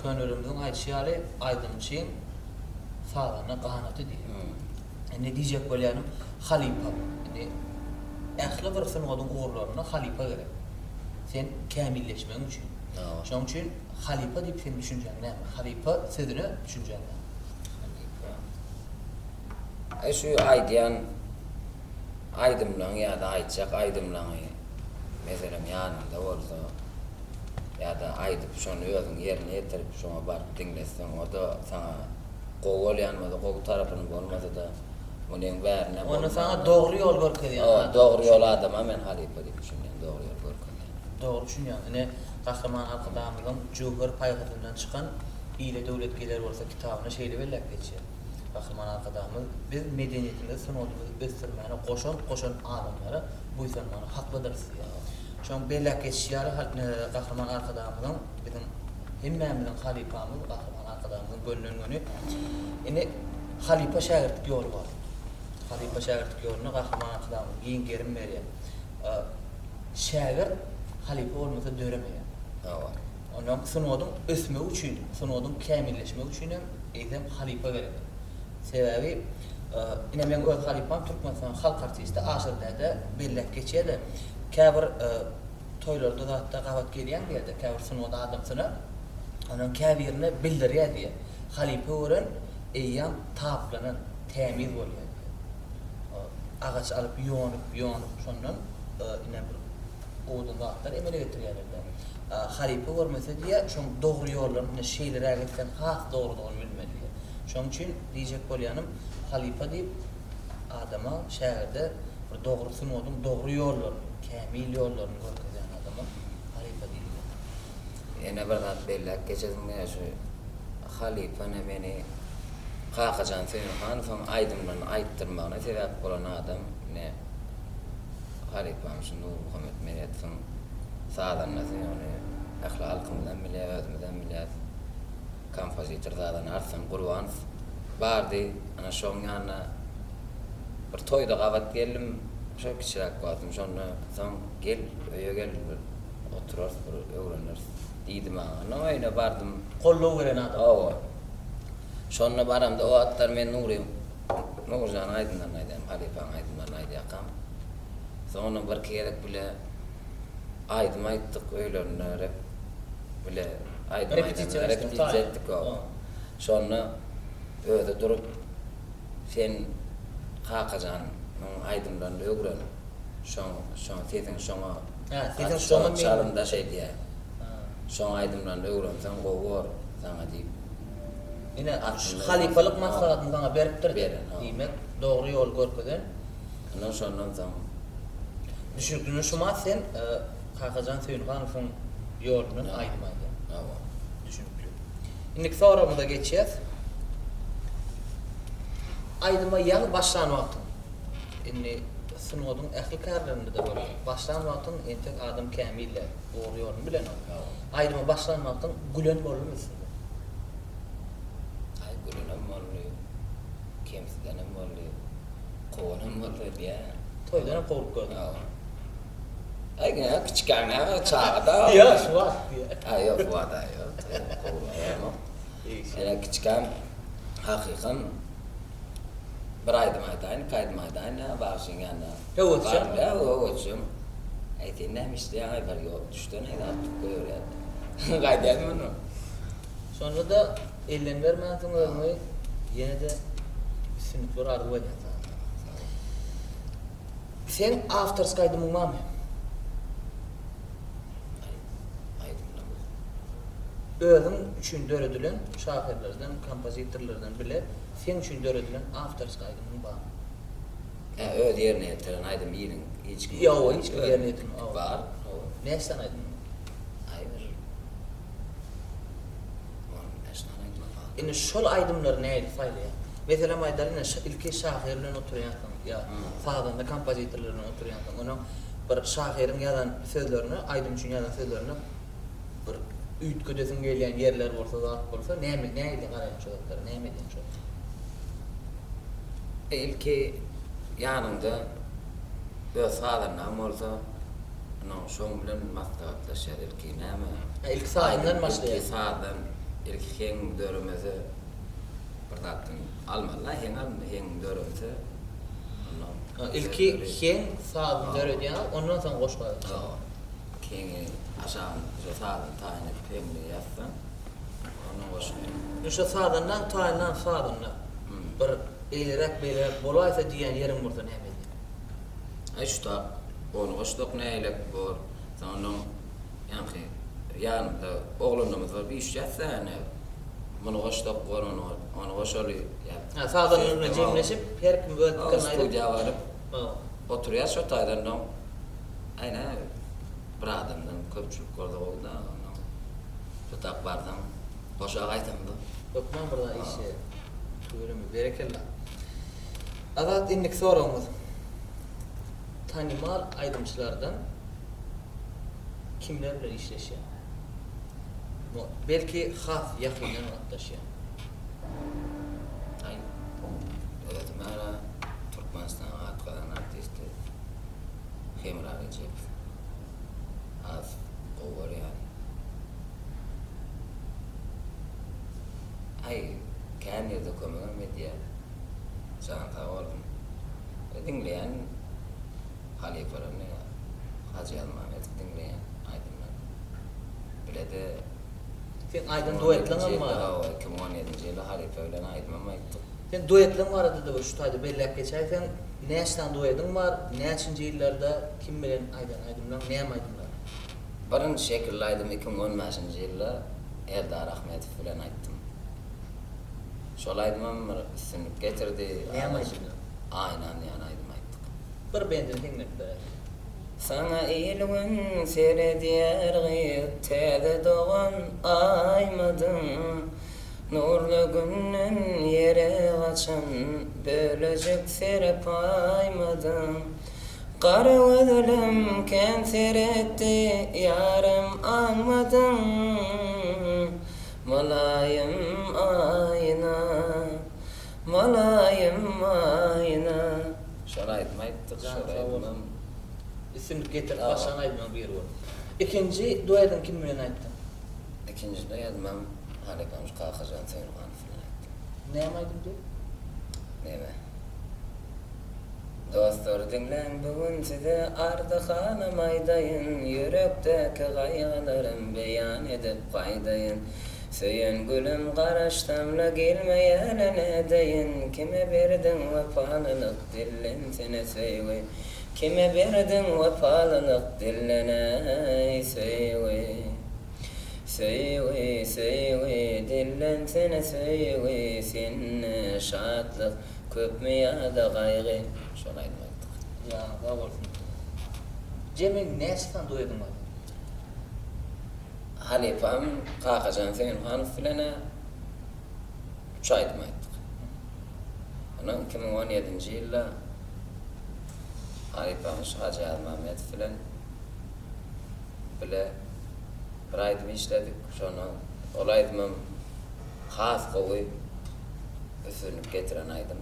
Könelerimiziň aýdyşy ýaly, aýdymçyň sazanda ganaty diýýär. Indi diýjek bolýanym, halypa. Indi ähli bir sungatyň ugurlarynda halypa gerek. Sen kämilleşmegiň üçin. Şonuň üçin halypa diýip seň düşünjäň näme? Halypa sözüne düşünjäň näme? Halypa. Aý şu aýdýan aýdymlaň ýa-da aýtjak aýdymlaňy meselem ýanyňda bolsa ýa-da aýdyp şony özüň ýerine ýetirip şoňa baryp diňletseň o-da saňa gowy bolýan bolsa gowy tarapyny bolmasa-da munyň bärine Onda saňa dogry ýol görkezýän adam. Dogry ýol adama men halypa diýip düşünýän dogry ýol görkezýän. Dogry düşünýäň. Ine Gahryman Arkadagymyzyň jöwher paýhasyndan çykan Ile döwlet geler bolsa kitabynda şeýle belläp geçýär. Gahryman Arkadagymyz, Biz medeniýetimizi, sungatymyzy ösdürmäne goşant goşan adamlara buýsanmaga haklydyrys diýýär. Şoň belläp geçişi ýaly, Gahryman Arkadagymyzyň biziň hemmämiziň halypamyz Gahryman Arkadagymyzyň gönden-göni indi halypa-şägirtlik ýoly bar. Halypa-şägirtlik ýoluna Gahryman Arkadagymyz giň gerim berýär. Şägirt halypa bolmasa döremeýär. Hawa. Ondan sungatyň ösmegi üçin, sungatyň kämilleşmegi üçin hem eýsem halypa gerek. Sebäbi ine meň öz halypam Türkmenistanyň halk artisti Aşyr däde belläp geçýär-de, käbir toýlarda zatda gabat gelýän diýýär-de, käbir sungat adamsyna, onuň käbirine bildirýär diýýär. Halypa gören eýýäm taplanan, tämiz bolýar diýýär. Agaç alyp ýonup, ýonup şondan ine bir owadan zatlar emele getirýärler-de. Halypa görmese diýýär, şoň dogry ýollaryny ine şeýleräk etseň has dogrudygyny bilmeli diýýär. Şoň üçin diýjek bolýanym, halypa diýip adama, şägirde bir dogry sungatyň dogry ýollaryny, kämil ýollaryny görkezýän adama halypa diýilýär. Ýene bir zat belläp geçesim gelýär, şu halypa ine meni Kakajan Söýünhanowyň aýdymlaryny aýtdyrmagyna sebäp bolan adam ine Halypam şu Nurmuhammet Meredowyň sazandasy, ony ähli halkymyzam bilýär, özümizem bilýäris. Kompozitor sazanda Arslan Gurbanow bardy. Ana şoň ýanyna bir toýda gabat geldim. Şo kiçiräk wagtym şonda soň gel, öýe gel bir oturarys, bir öwreneris diýdi maňa. Ondan öýüne bardym. Goldaw beren adam. Hawa. Şonda baramda o wagtlar men Nuryň Nurjanyň aýdymlaryny aýdýaryn, halypaň aýdymlaryny aýdýarkam. Soňundan birki gezek bile aýdym aýtdyk öýlerinde rep bile aýdym Repetisiýa aýdanda repetisiýa etdik hawa. Şonda özi durup sen Kakajanyň aýdymlaryny öwren. Şoň şoň sesiň şoňa Hä, sesiň şoňa çalymdaş edýär. Şoň aýdymlaryny öwrenseň gowy bor saňa diýip. Ine, halypalyk maslahatyny saňa beripdir. Beren, Diýmek, dogry ýoly görkezen. Ondan şondan soň. Düşnükli. Şumat sen Kakajan Söýünhanowyň ýolundan aýdym aýdýaň. Hawa. Düşnükli. Indiki soragymyza geçýäs. Aýdyma ýaňy başlan wagtyň, indi sungatyň ähli kärlerinde-de bolýar. Başlan wagtyň entek adam kämil däl, dogry ýoluny bilenok. Aýdyma başlan wagtyň gülen boldumy üstüňden? Aý gülenem boldy, kemsidenem boldy, kowanam boldy diýä. Toýdanam kowlup gördüň. Hawa. Aý ýa kiçikäň näme çaga-da. Ýok şu wagt diýä. Aý ýok bu wagt-a ýok. Kowulanok. Ýöne kiçikäm hakykam bir aýdym aýdaýyn, iki aýdym aýdaýyn ýa bagşyň ýanyna. Höwesjeň. Ýa höwesjeň. Aý sen näme işleýäň-aý bir ýol düşsene zat diýip goýberýär. Gaýdýan muny. Şonda-da elden bermänsiň özüňi ýene-de üstünlikler arzuw edýän saňa. Seň awtorskiý aýdymyň barmy? Aýdymlar. Özüň üçin döredilen şahyrlardan, kompozitorlardan bile seň üçin döredilen awtorskiý aýdymyň barmy? Hä, öz ýerine ýetiren aýdym iliň hiç kim. Ýok, hiç kim ýerine ýetirmedi. Bar. Näçe sany aýdym bar? Aý bir 15 sany aýdym bar. Indi şol aýdymlary nähili saýlaýaň? Meselem aýdaly ine ilki şahyr bilen oturýansyň ýa sazanda kompozitorlar bilen oturýansyň. Onuň bir şahyryň ýazan sözlerini, aýdym üçin ýazan sözlerini bir üýtgedesiň gelýän ýerler bolsa, zat bolsa näme nähili garaýaň şo zatlara, näme edýäň şo? Ilki ýanyňda öz sazandaň bolsa, ynha şoň bilen maslahatlaşýar ilki näme? Hä, ilki sazyndan başlaýar. Ilki sazdan. Ilki heň döremese bir zatdan almaly-da, heň alyndy, heň döremse ondan Ilki heň sazyny döredýäňiz, ondan soň goşgy aýtýaňyz. Hawa. Heňi aşagyny şo sazyny taýyn edip heňini ýazsaň, ondan goşgy. Indi şo sazandaň taýynlan sazynda bir eýleräk-beýleräk bolaýsa diýýän ýeriň bolsa näme edýäň? Aý şu tak ony goşsak nähilek bor. Soň ondan ýaňky ýanymda oglanlarymyz bar üýşýäs-dä ine muny goşsak bor ony ony goşaly ýa. Hä sazandalar bilen jemleşip her kim öz pikirini aýdyp. Studiýa baryp oturýas şo taýda ondan aý nä bir adamdan köpçülik bolsa gowy-da ondan şo tak barsaň goşa gaýtaňda. Hökman bir zat işleýär. Tüweleme berekella. Azat indiki soragymyz. Tanymal aýdymçylardan kimler bilen işleşýäň? Belki has ýakyndan gatnaşýaň. Aý, özüm ara Türkmenistanyň at gazanan artisti Hemra Rejepow. Has gowy görýän. Aý, kän ýerde kömegem edýär. Jany sag bolsun. Diňleýän halypalaryny Hajy Ýazmammedow diňleýän aýdymlaryny. Bilede Seň aýdan duetleňem bar. Hawa, 2017-nji ýylda halypa bilen aýdymam aýtdyk. Sen duetleň barada-da bir şu taýda belläp geçäýseň, näçe sany duediň bar, näçinji ýyllarda kim bilen aýdan aýdymlaň, näme aýdymlar? Birinji şekilli aýdymy 2015-nji ýylda Eldar Ahmedow bilen aýtdym. Şol aýdymam bir üstünlik getirdi. Näme aýdym? Aýnan diýen aýdym aýtdyk. Bir bendini hiňlenip beräý. Saňa il-gün seredýär gyz, täze dogan Aýmydyň. Nurly günden ýere gaçan bölejik serpaýmydyň. Gara gözelem kän seretdi, ýarym aňmadyň. Mylaýym aýna, mylaýym aýna. Şol aýdymy aýtdyk, şol aýdymam. Üstünlik getirip başlan aýdymlaryň biri boldy. Ikinji duetiňi kim bilen aýtdyň? Ikinji duetymam halypam şu Kakajan Söýünhanow bilen aýtdym. Näme aýdymdy? Neme? Dostlar diňläň bu gün size arzy halym aýdaýyn Ýürekdäki gaýgylarym beýan edip gaýdaýyn Söýen gülüm garaşsamla gelmeýäle nädeýin Kime berdiň wepalylyk dillensene söýgi Kime berdiň wepalylyk dillenäý söýgi Söýgi söýgi dillensene söýgi Sende şatlyk Köpmi ýa-da gaýgy? Şony aýdyp aýtdyk. Janyň sag bolsun. Jemi näçe sany duediň bar? Halypam Kakajan Söýünhanow bilen-ä üç aýdym aýtdyk. Ondan 2017-nji ýylda halypamyz Hajy Ýazmämmedow bilen bile bir aýdym işledik. Şonda ol aýdymam Has gowy üstünlik getiren aýdym.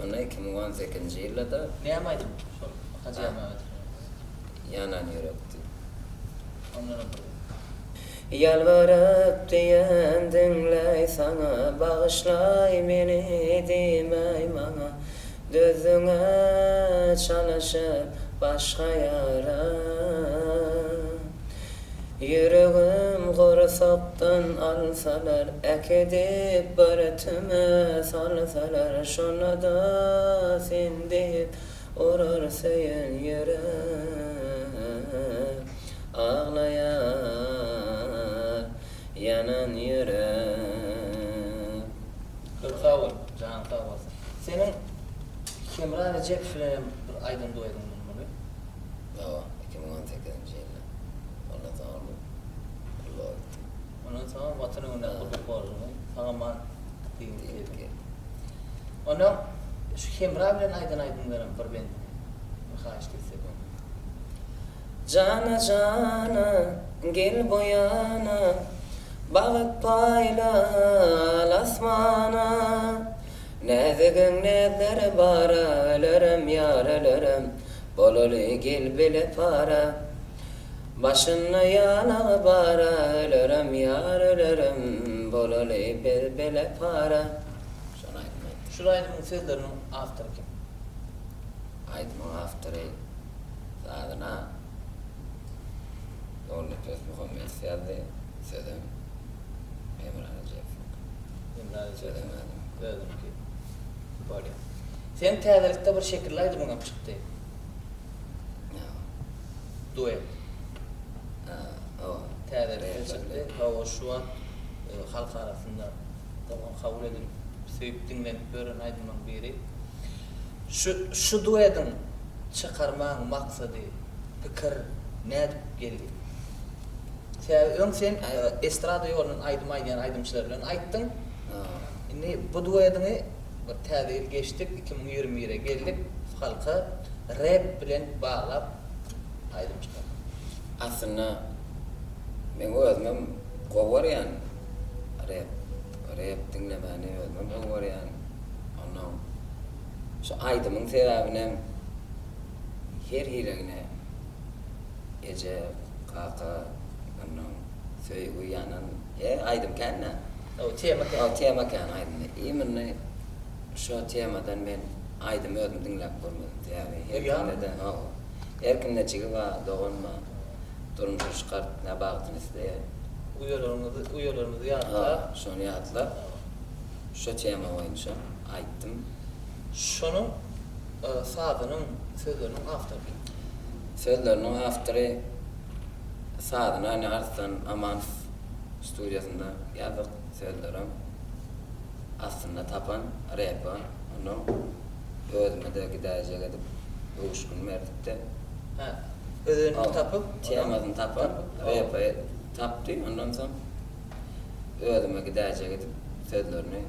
Onda 2018-nji ýylda-da. Näme aýdym şol Hajy Ýazmämmedowyň? Ýanan ýürek diýip. Ondanam bir. Ýalbaryp diýen diňläý saňa bagyşlaý meni diýmäý maňa dözdüňä çalyşyp başga ýara. Ýüregim gursakdan alsalar, Äkidip bir tüme salsalar, Şonda-da sen diýip urar söýen ýürek, Aglaýar ýanan ýürek. Köp sag bol, janyň sag bolsun. Seniň Hemra Rejepow bilen hem bir aýdym duediň bolmaly. Hawa, 2018-nji ýylda. Ondan soň ol gulluga gitdi. Ondan soň Watan öňündäki gulluk borjuny sag-aman diýip geldi. Ondan şu Hemra bilen aýdan aýdymlaram bir bendini bir haýyşt etsek onda. Jana jana gel bu ýana Bagt paýla al asmana Näzigiň näzleri bara Ölerem ýar ölerem Bolaly gel bile para. Başynda ýalagy bara Ölerem. Ýar ölerem bolaly biz bile para. Şony aýdym aýtdym. Şul aýdymyň sözleriniň awtory kim? Aýdymyň awtory sazyna Nurnepes Muhammedow ýazdy, sözem Hemra Rejepowyňky. Hemra Rejepowyň. Sözem özüniňki. Özüniňki. Bolýar. Seň täzelikde bir şekilli aýdymyňam çykdy. Hawa. Duet. Ha, hawa. Täzelikde çykdy. Hawa, şu wagt halk arasynda gyzgyn kabul edilip, söýüp diňlenip ýören aýdymlaryň biri. Şu şu duediň çykarmagyň maksady, pikir nädip geldi? Sebäbi öň sen estrada ýolundan aýdym aýdýan aýdymçylar bilen aýtdyň. Indi bu duediňi bir täze ýyl geçdik, 2021-e geldik, halka rep bilen baglap aýdym çykardyň. Aslynda meň özümem gowy görýän rep, rep diňlemäni özümem gowy görýän. Onnoň şu aýdymyň sebäbinem her hilegine eje, kaka, onnoň söýgi ýanan e aýdym kän-dä. Hawa, tema kän. Hawa, tema kän aýdymda. Imенно şo temadan men aýdymy özüm diňläp görmedim. Sebäbi her kimde-de, hawa, her kimde jigi bar, dogan bar. Durmuşa çykart, nä bagtyny isleýär. Uýalaryňyzy, uýalarymyzy ýatlap. Hawa, şony ýatlap, şo tema boýunça aýtdym. Şonuň sazynyň, sözleriniň awtory kim? Sözleriniň awtory sazyny ine Arslan Amanow studiýasynda ýazdyk, sözlerem aslynda tapan repa onnoň özüme-de gidäýjek edip öwüşgin berdik-de. Hä, özenini tapyp, Temasyny tapan repa tapdy, ondan soň özüme gidäýjek edip sözlerini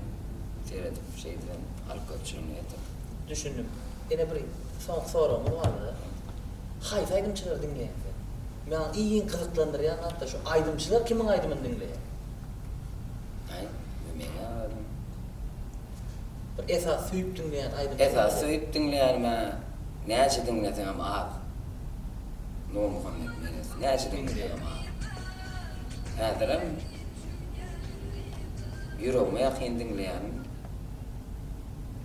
seredip şeýdibem halk köpçüligine ýetirdim. Düşündim. Ene bir soňky soragymyz bardy-da. Haýsy aýdymçylary diňleýäň sen? Maňa iň gyzyklandyrýan zat-da şu aýdymçylar kimiň aýdymyny diňleýär? Aý, bu meň-ä özüm. Bir esasy söýüp diňleýän aýdymçylaryň. Esasy söýüp diňleýänim-ä näçe diňleseňem az. Nurmuhammet Meňez. Näçe diňleseňem az. Häzirem ýüregime ýakyn diňleýänim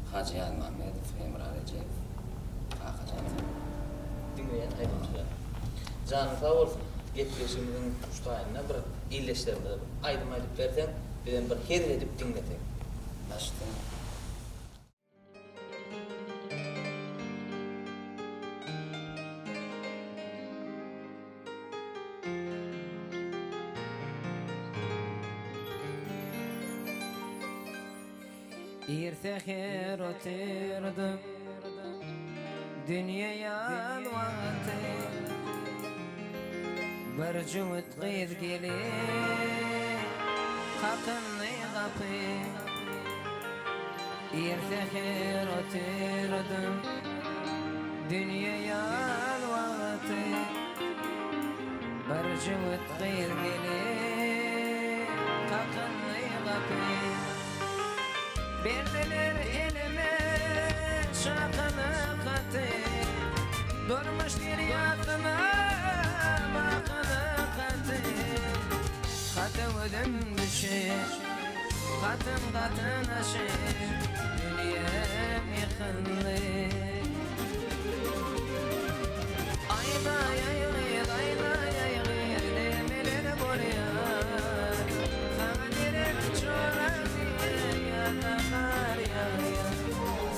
Hajy Ýazmämmedow, Hemra Rejepow, Kakajan Saparow. Diňleýän aýdymçylar. Janyň sag bolsun, gepleşigimiziň şu taýynda bir ildeşlerimize bir aýdym aýdyp berseň, bizem bir hezil edip diňlesek. Başda. Ir säher oturdym Dünýe ýaz wagty Bir jübüt gyz gelip Kakyndy gapy Ir säher oturdym Dünýe ýaz wagty Bir jübüt gyz gelip Kakyndy gapy Berdiler elime çakylyk haty Durmuş derýasyna bakylyk haty Hata gözüm düşüp, gatym gatynaşyp Dünýäm ýykyldy. Aýlaý-aý gyz, aýlaý-aý gyz, nämeler bolýar? Saňa derek çola diýen ýa-da gar ýagýar.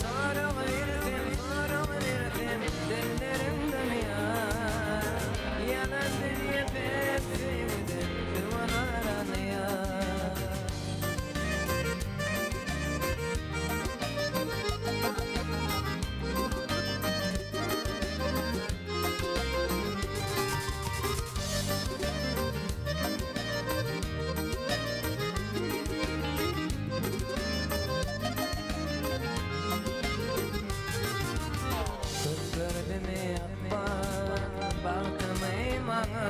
Sorag bersem, sorag bersem, dillerim dymýar. Ýalan dünýe pes söýgüden öwün aranýar. Köp gördüm ykbal bagtymy maňa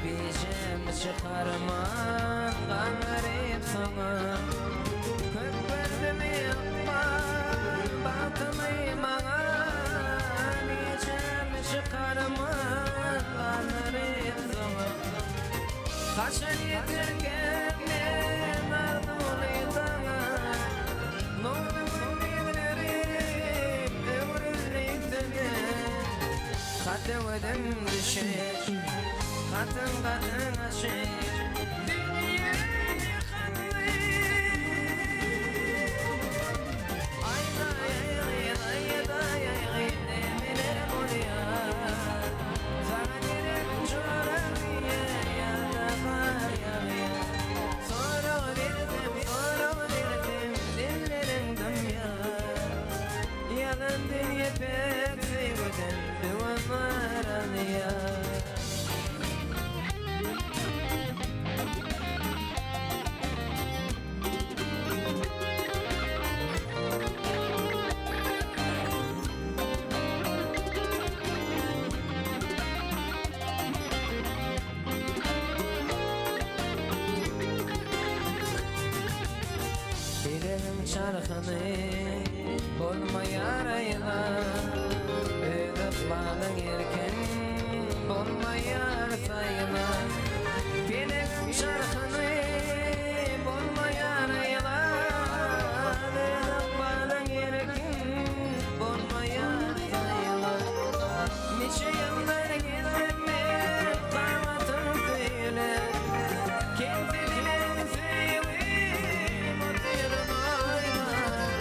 Bijemni çykarman gaňryp soňa Köp gördüm ykbal bagtymy maňa Bijemni çykarman gaňryp soňa. Haçan ýeterkäm men arzuwly daňa, Nurly gündizlerim öwrüldi tüne. Hat öweden düşüp, hatyn gatyn aşyp, Dünýä ýykyldy. Aý-daý-aý-aý-daý-aý-aý, nämeler bolýar? Saňa derek joram diýýär, ýa-da gar ýagýar. Sorag bersem, sorag bersem, dilleriň dymýar. Ýalan dünýe päk söýgüden döwemar alýar. Pelegiň çarhyny bolmaýar aýlan, Öz ykbalyň erkin bolmaýar saýlan. Pelegiň çarhyny bolmaýar aýlan, Öz ykbalyň erkin bolmaýar saýlan. Niçe ýyllar gezdim men kamatym söýülen, Kemsidilen söýgim otyryn oýlan.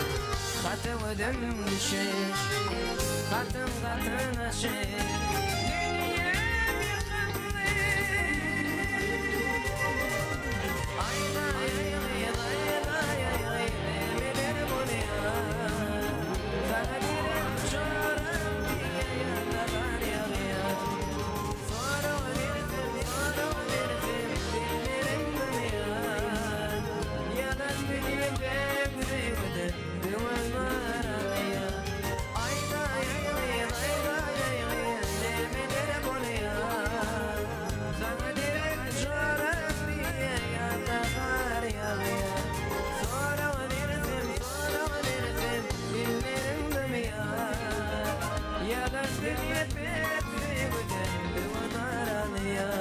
Hat öwüdim düşüp, hatym gatyn aşyp, Dünýäm ýykyldy. Aý-daý-aý-aý-daý-aý-aý, nämeler bolýar? Saňa gerek joram diýýär ýa-da gar ýagýar. Sorag bersem, sorag bersem, dillerim dymýar. Ýalan dünýe päk söýgüden döwemar alýar. Aý-daý-aý-aý-daý-aý-aý, nämeler bolýar? Saňa derek joram diýýär ýa-da gar ýagýar. Sorag bersem, sorag bersem, dillerim dymýar. Ýalan dünýe päk söýgüden döwemar alýar.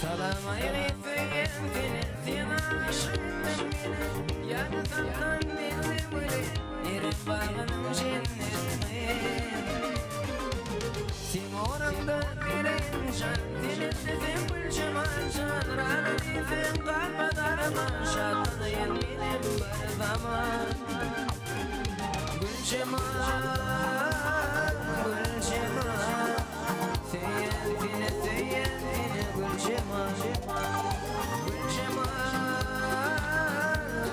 Salam aýry söýen seni, sen aşykdyň meni, Ýada salsaň meni weli, Erem bagynyň jennetini. Seň ugrunda bereýin jan, Sen isleseň Güljemal jan, Razy diýseň galmaz arman, Şatlanaýyn menem bir zaman. Güljemal, Güljemal, Söýýän seni, söýýän seni Güljemal. Güljemal,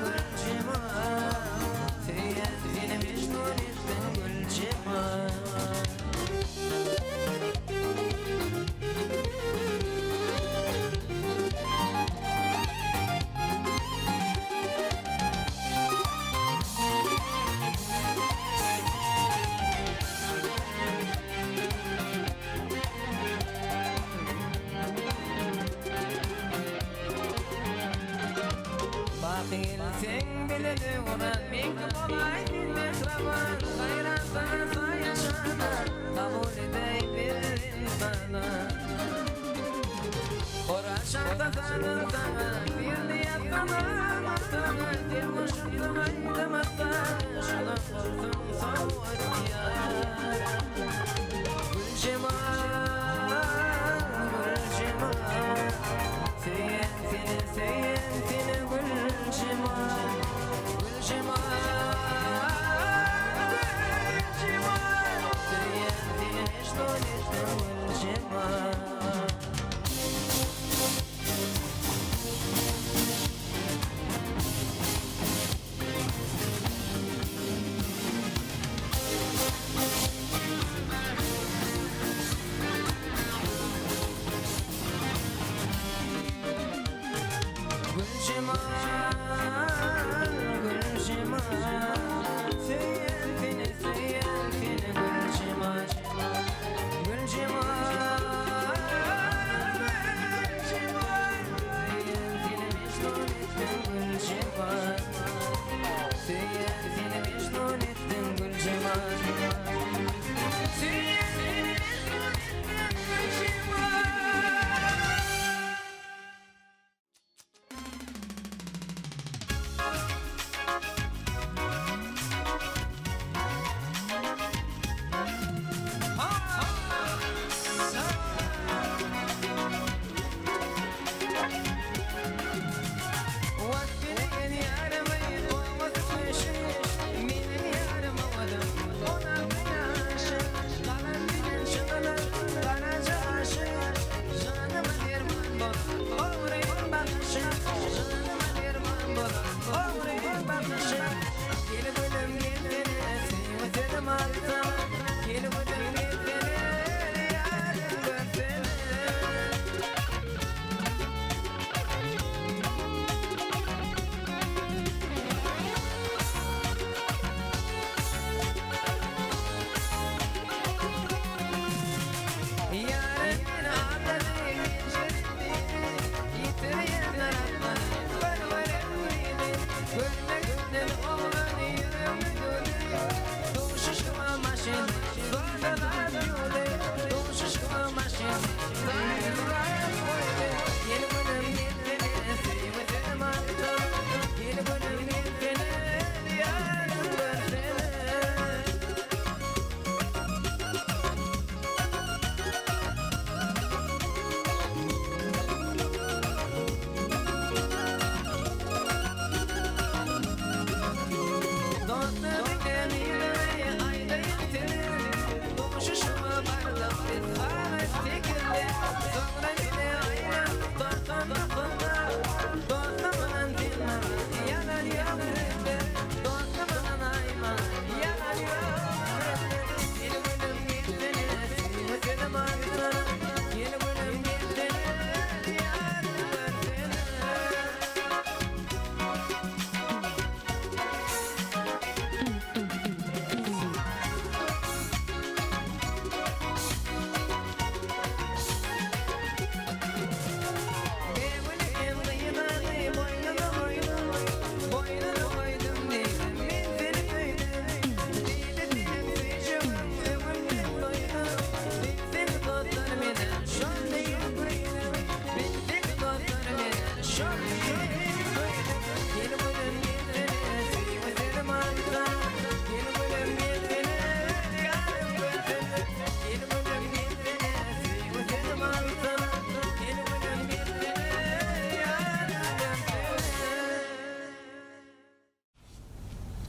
Güljemal, Söýýän seni mejnun etdiň Güljemal. Baky gelseň bile döwran, Meňki bolaý sen mähriban, Haýran saňa saýaşana, Kabul edeý bir ynsana. Horaşanda salyň saňa, Birni ýazsaňam ataňa, Sen goşupsyň aýdym atana, Şolam bolsun sowgat ýar. Güljemal, Güljemal, Söýen seni, söýen seni Güljemal. Güljemal, Güljemal, Söýen seni Mejnun etdim Güljemal.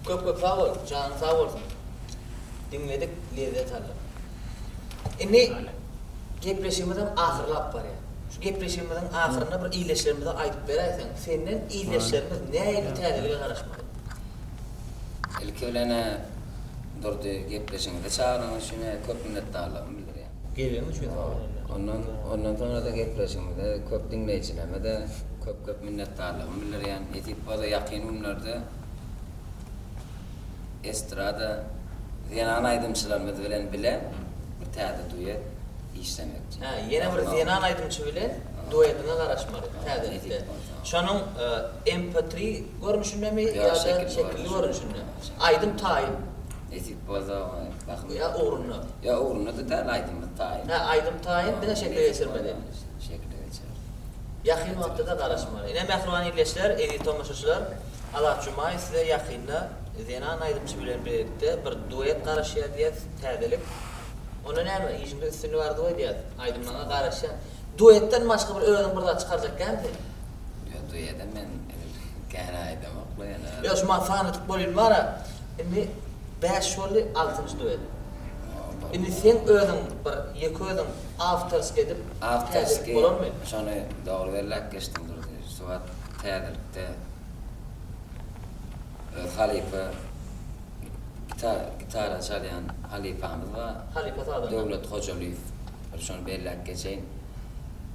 Köp köp sag bol, janyň sag bolsun. Diňledik, lezzet aldyk. Indi gepleşigimizem ahyrlap barýar. Şu gepleşigimiziň ahyrynda bir ildeşlerimize aýdyp beräýseň, senden ildeşlerimiz nähili täzelige garaşmaly? Ilki bilen-ä Durdy gepleşigiňize çagyranyňyz üçin köp minnetdarlygymy bildirýän. Geleniň üçin sag bol. Ondan ondan soňra-da gepleşigimize köp diňleýjilerime-de köp-köp minnetdarlygymy bildirýän. Nesip bolsa ýakyn günlerde estrada zenan aýdymçylarymyz bilen bile bir täze duet işlemekçi. Hä, ýene bir zenan aýdymçy bilen duetiňe garaşmaly täzelikde. Şonuň MP tri görnüşindemi ýa-da şekilli görnüşinde? Aýdym taýyn. Nesip bolsa bahym. Ýa ugrunda. Ýa ugrunda-da däl aýdymymyz taýyn. Hä, aýdym taýyn, diňe şekile geçirmeli. Şekile geçireris. Ýakyn wagtda-da garaşmaly. Ine mähriban ildeşler, eziz tomaşaçylar, Azat Jumaýew size ýakynda zenan aýdymçy bilen bilelikde bir duet garaşýar diýýär, täzelik. Onda näme, işiňde üstünlik arzuw edýäs. Aýdymlaryňa garaşýan. Duetden başga bir özüň bir zat çykarjak dälmi sen? Ýok, duedem men edil kän aýdamokla ýöne. Ýok, şu maňa sanadyp bolýan bar-a. Indi bäş boldy, altynjy duet. Indi seň özüň bir ýeke özüň awtorskiý edip täzelik bolarmy? Awtorskiý, şony dogry belläp geçdiň Durdy. Şu wagt täzelikde öz halypa gitara çalýan halypamyz bar. Halypa sazanda. Döwlet Hojalyýew. Bir şony belläp geçeýin.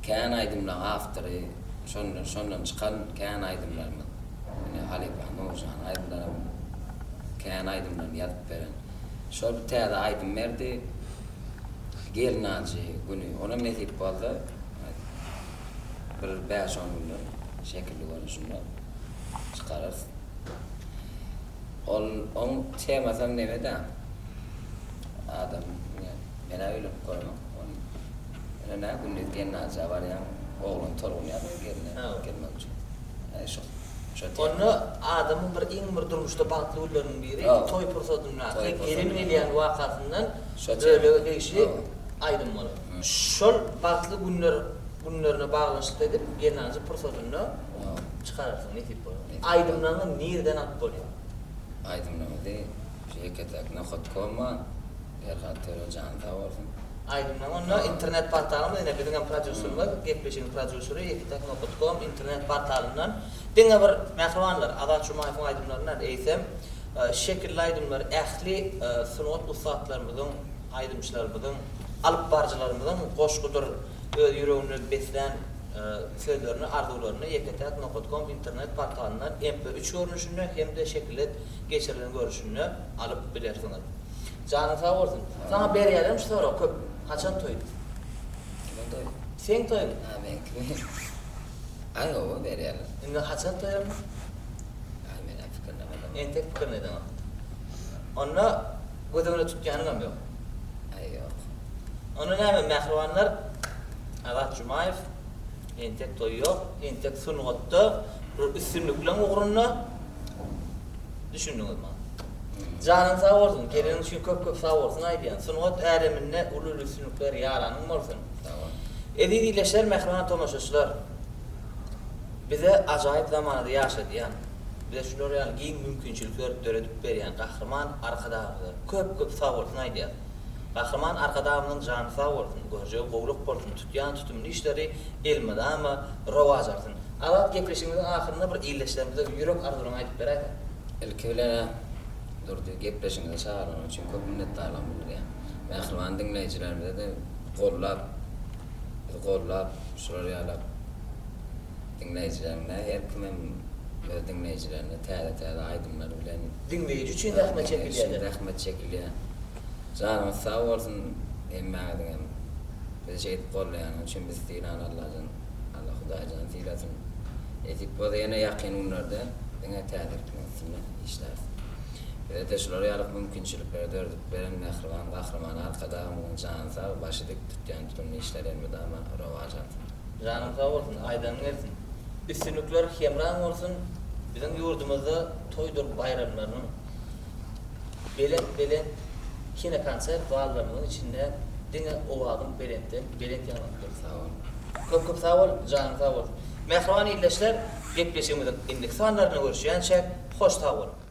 Kän aýdymlaň awtory şondan şondan çykan kän aýdymlarymyz. Ine halypa Nurjanyň aýdymlaram kän aýdymlaryny ýazyp beren. Şol bir täze aýdym berdi. Gelnaljy güni. Onam nesip bolsa bir bäş-on günden şekilli görnüşinde çykararys. Ol oň temasam nemedä? Adam ine men-ä öýlenip göremok. Ony ine nä gündiz gelnaljä barýaň, oglan tolgunýar gelne gelmek üçin. Ä şo şo tema. Onda adamyň bir iň bir durmuşda bagtly günleriniň biri toý pursadyndaky gelin gelýän wakasyndan bölege degişli aýdym bolar. Şol bagtly günler günlerine baglanyşykly edip gelnaljy pursadynda çykararsyň nesip bolsa. Aýdymlaryňy nirden alyp bolýar? Aýdymlaryňyzy şu ýeketäk nokat kom-a Perhat Töre jany sag bolsun. Aýdymlaryň onda internet portalymyz ine biziňem prodýuserimiz gepleşigiň prodýuseri ýeketäk nokat kom internet portalyndan diňe bir mähribanlar Azat Jumaýewiň aýdymlaryny däl eýsem şekilli aýdymlary ähli sungat ussatlarymyzyň aýdymçylarymyzyň alyp baryjylarymyzyň goşgudyr öz ýüreginde beslän sözlerini, arzuwlaryny ýeketäk nokat kom internet portalyndan MP üç görnüşinde hem-de şekile geçirilen görnüşinde alyp bilersiňiz. Janyň sag bolsun. Saňa berýärlermi şu soragy köp? Haçan toý? Kimiň toýy? Seň toýuň. Ha, meňkimi? Aý, hawa, berýärler. Indi haçan toý onda? Aý, men-ä pikirinem edemok. Entek pikirini edeňok. Onda göz öňünde tutýanyňam ýok. Aý, ýok. Onda näme, mähribanlar, Azat Jumaýew, entek toý ýok, entek sungatda bir üstünlikleň ugrunda, düşündiňiz maňa. Janyň sag bolsun, geleniň üçin köp-köp sag bolsun aýdýan. Sungat äleminde uly-uly üstünlikler ýaranyň bolsun. Sag bol. Eziz ildeşler, mähriban tomaşaçylar! Bize ajaýyp zamanada ýaşadýan, bize şular ýaly giň mümkinçilikler döredip berýän Gahryman Arkadagymyza köp-köp sag bolsun aýdýas. Gahryman Arkadagymyzyň jany sag bolsun, görjegi gowluk bolsun, tutýan tutumly işleri elmydama rowaç alsyn. Azat gepleşigimiziň ahyrynda bir ildeşlerimize ýürek arzuwlaryňy aýdyp beräýseň. Ilki bilen-ä Durdy gepleşigiňize çagyranyň üçin köp minnetdarlygymy bildirýän. Mähriban diňleýjilerimize-de gollap, bizi gollap, şular ýalak diňleýjilerine her kimem öz diňleýjilerine täze-täze aýdymlar bilen Diňleýji üçin zähmet çekilýär-de. Zähmet çekilýär. Janyňyz sag bolsun hemmäňiziňem bizi şeýdip gollaýanyňyz üçin bizi sylan Allajan Alla Hudaýjan sylasyn. Nesip bolsa ýene ýakyn günlerde diňe täzelikleň üstünde işläris. Bize-de şular ýalyk mümkinçilikleri döredip beren mähriban Gahryman Arkadagymyzyň jany sag, başy dik, tutýan tutumly işleri elmydama rowaç alsyn. Janyň sag bolsun, aýdanyň gelsin. Üstünlikler hemraň bolsun. Biziň ýurdumyzda toýdur baýramlarynyň Belent-belent kinokonsert zallarymyzyň içinde diňe owazyň belentden belent ýaňlanyp dursun. Sag bol. Köp köp sag bol, janyň sag bolsun. Mähriban ildeşler, gepleşigimiziň indiki sanlarynda görüşýänçäk, hoş sag boluň!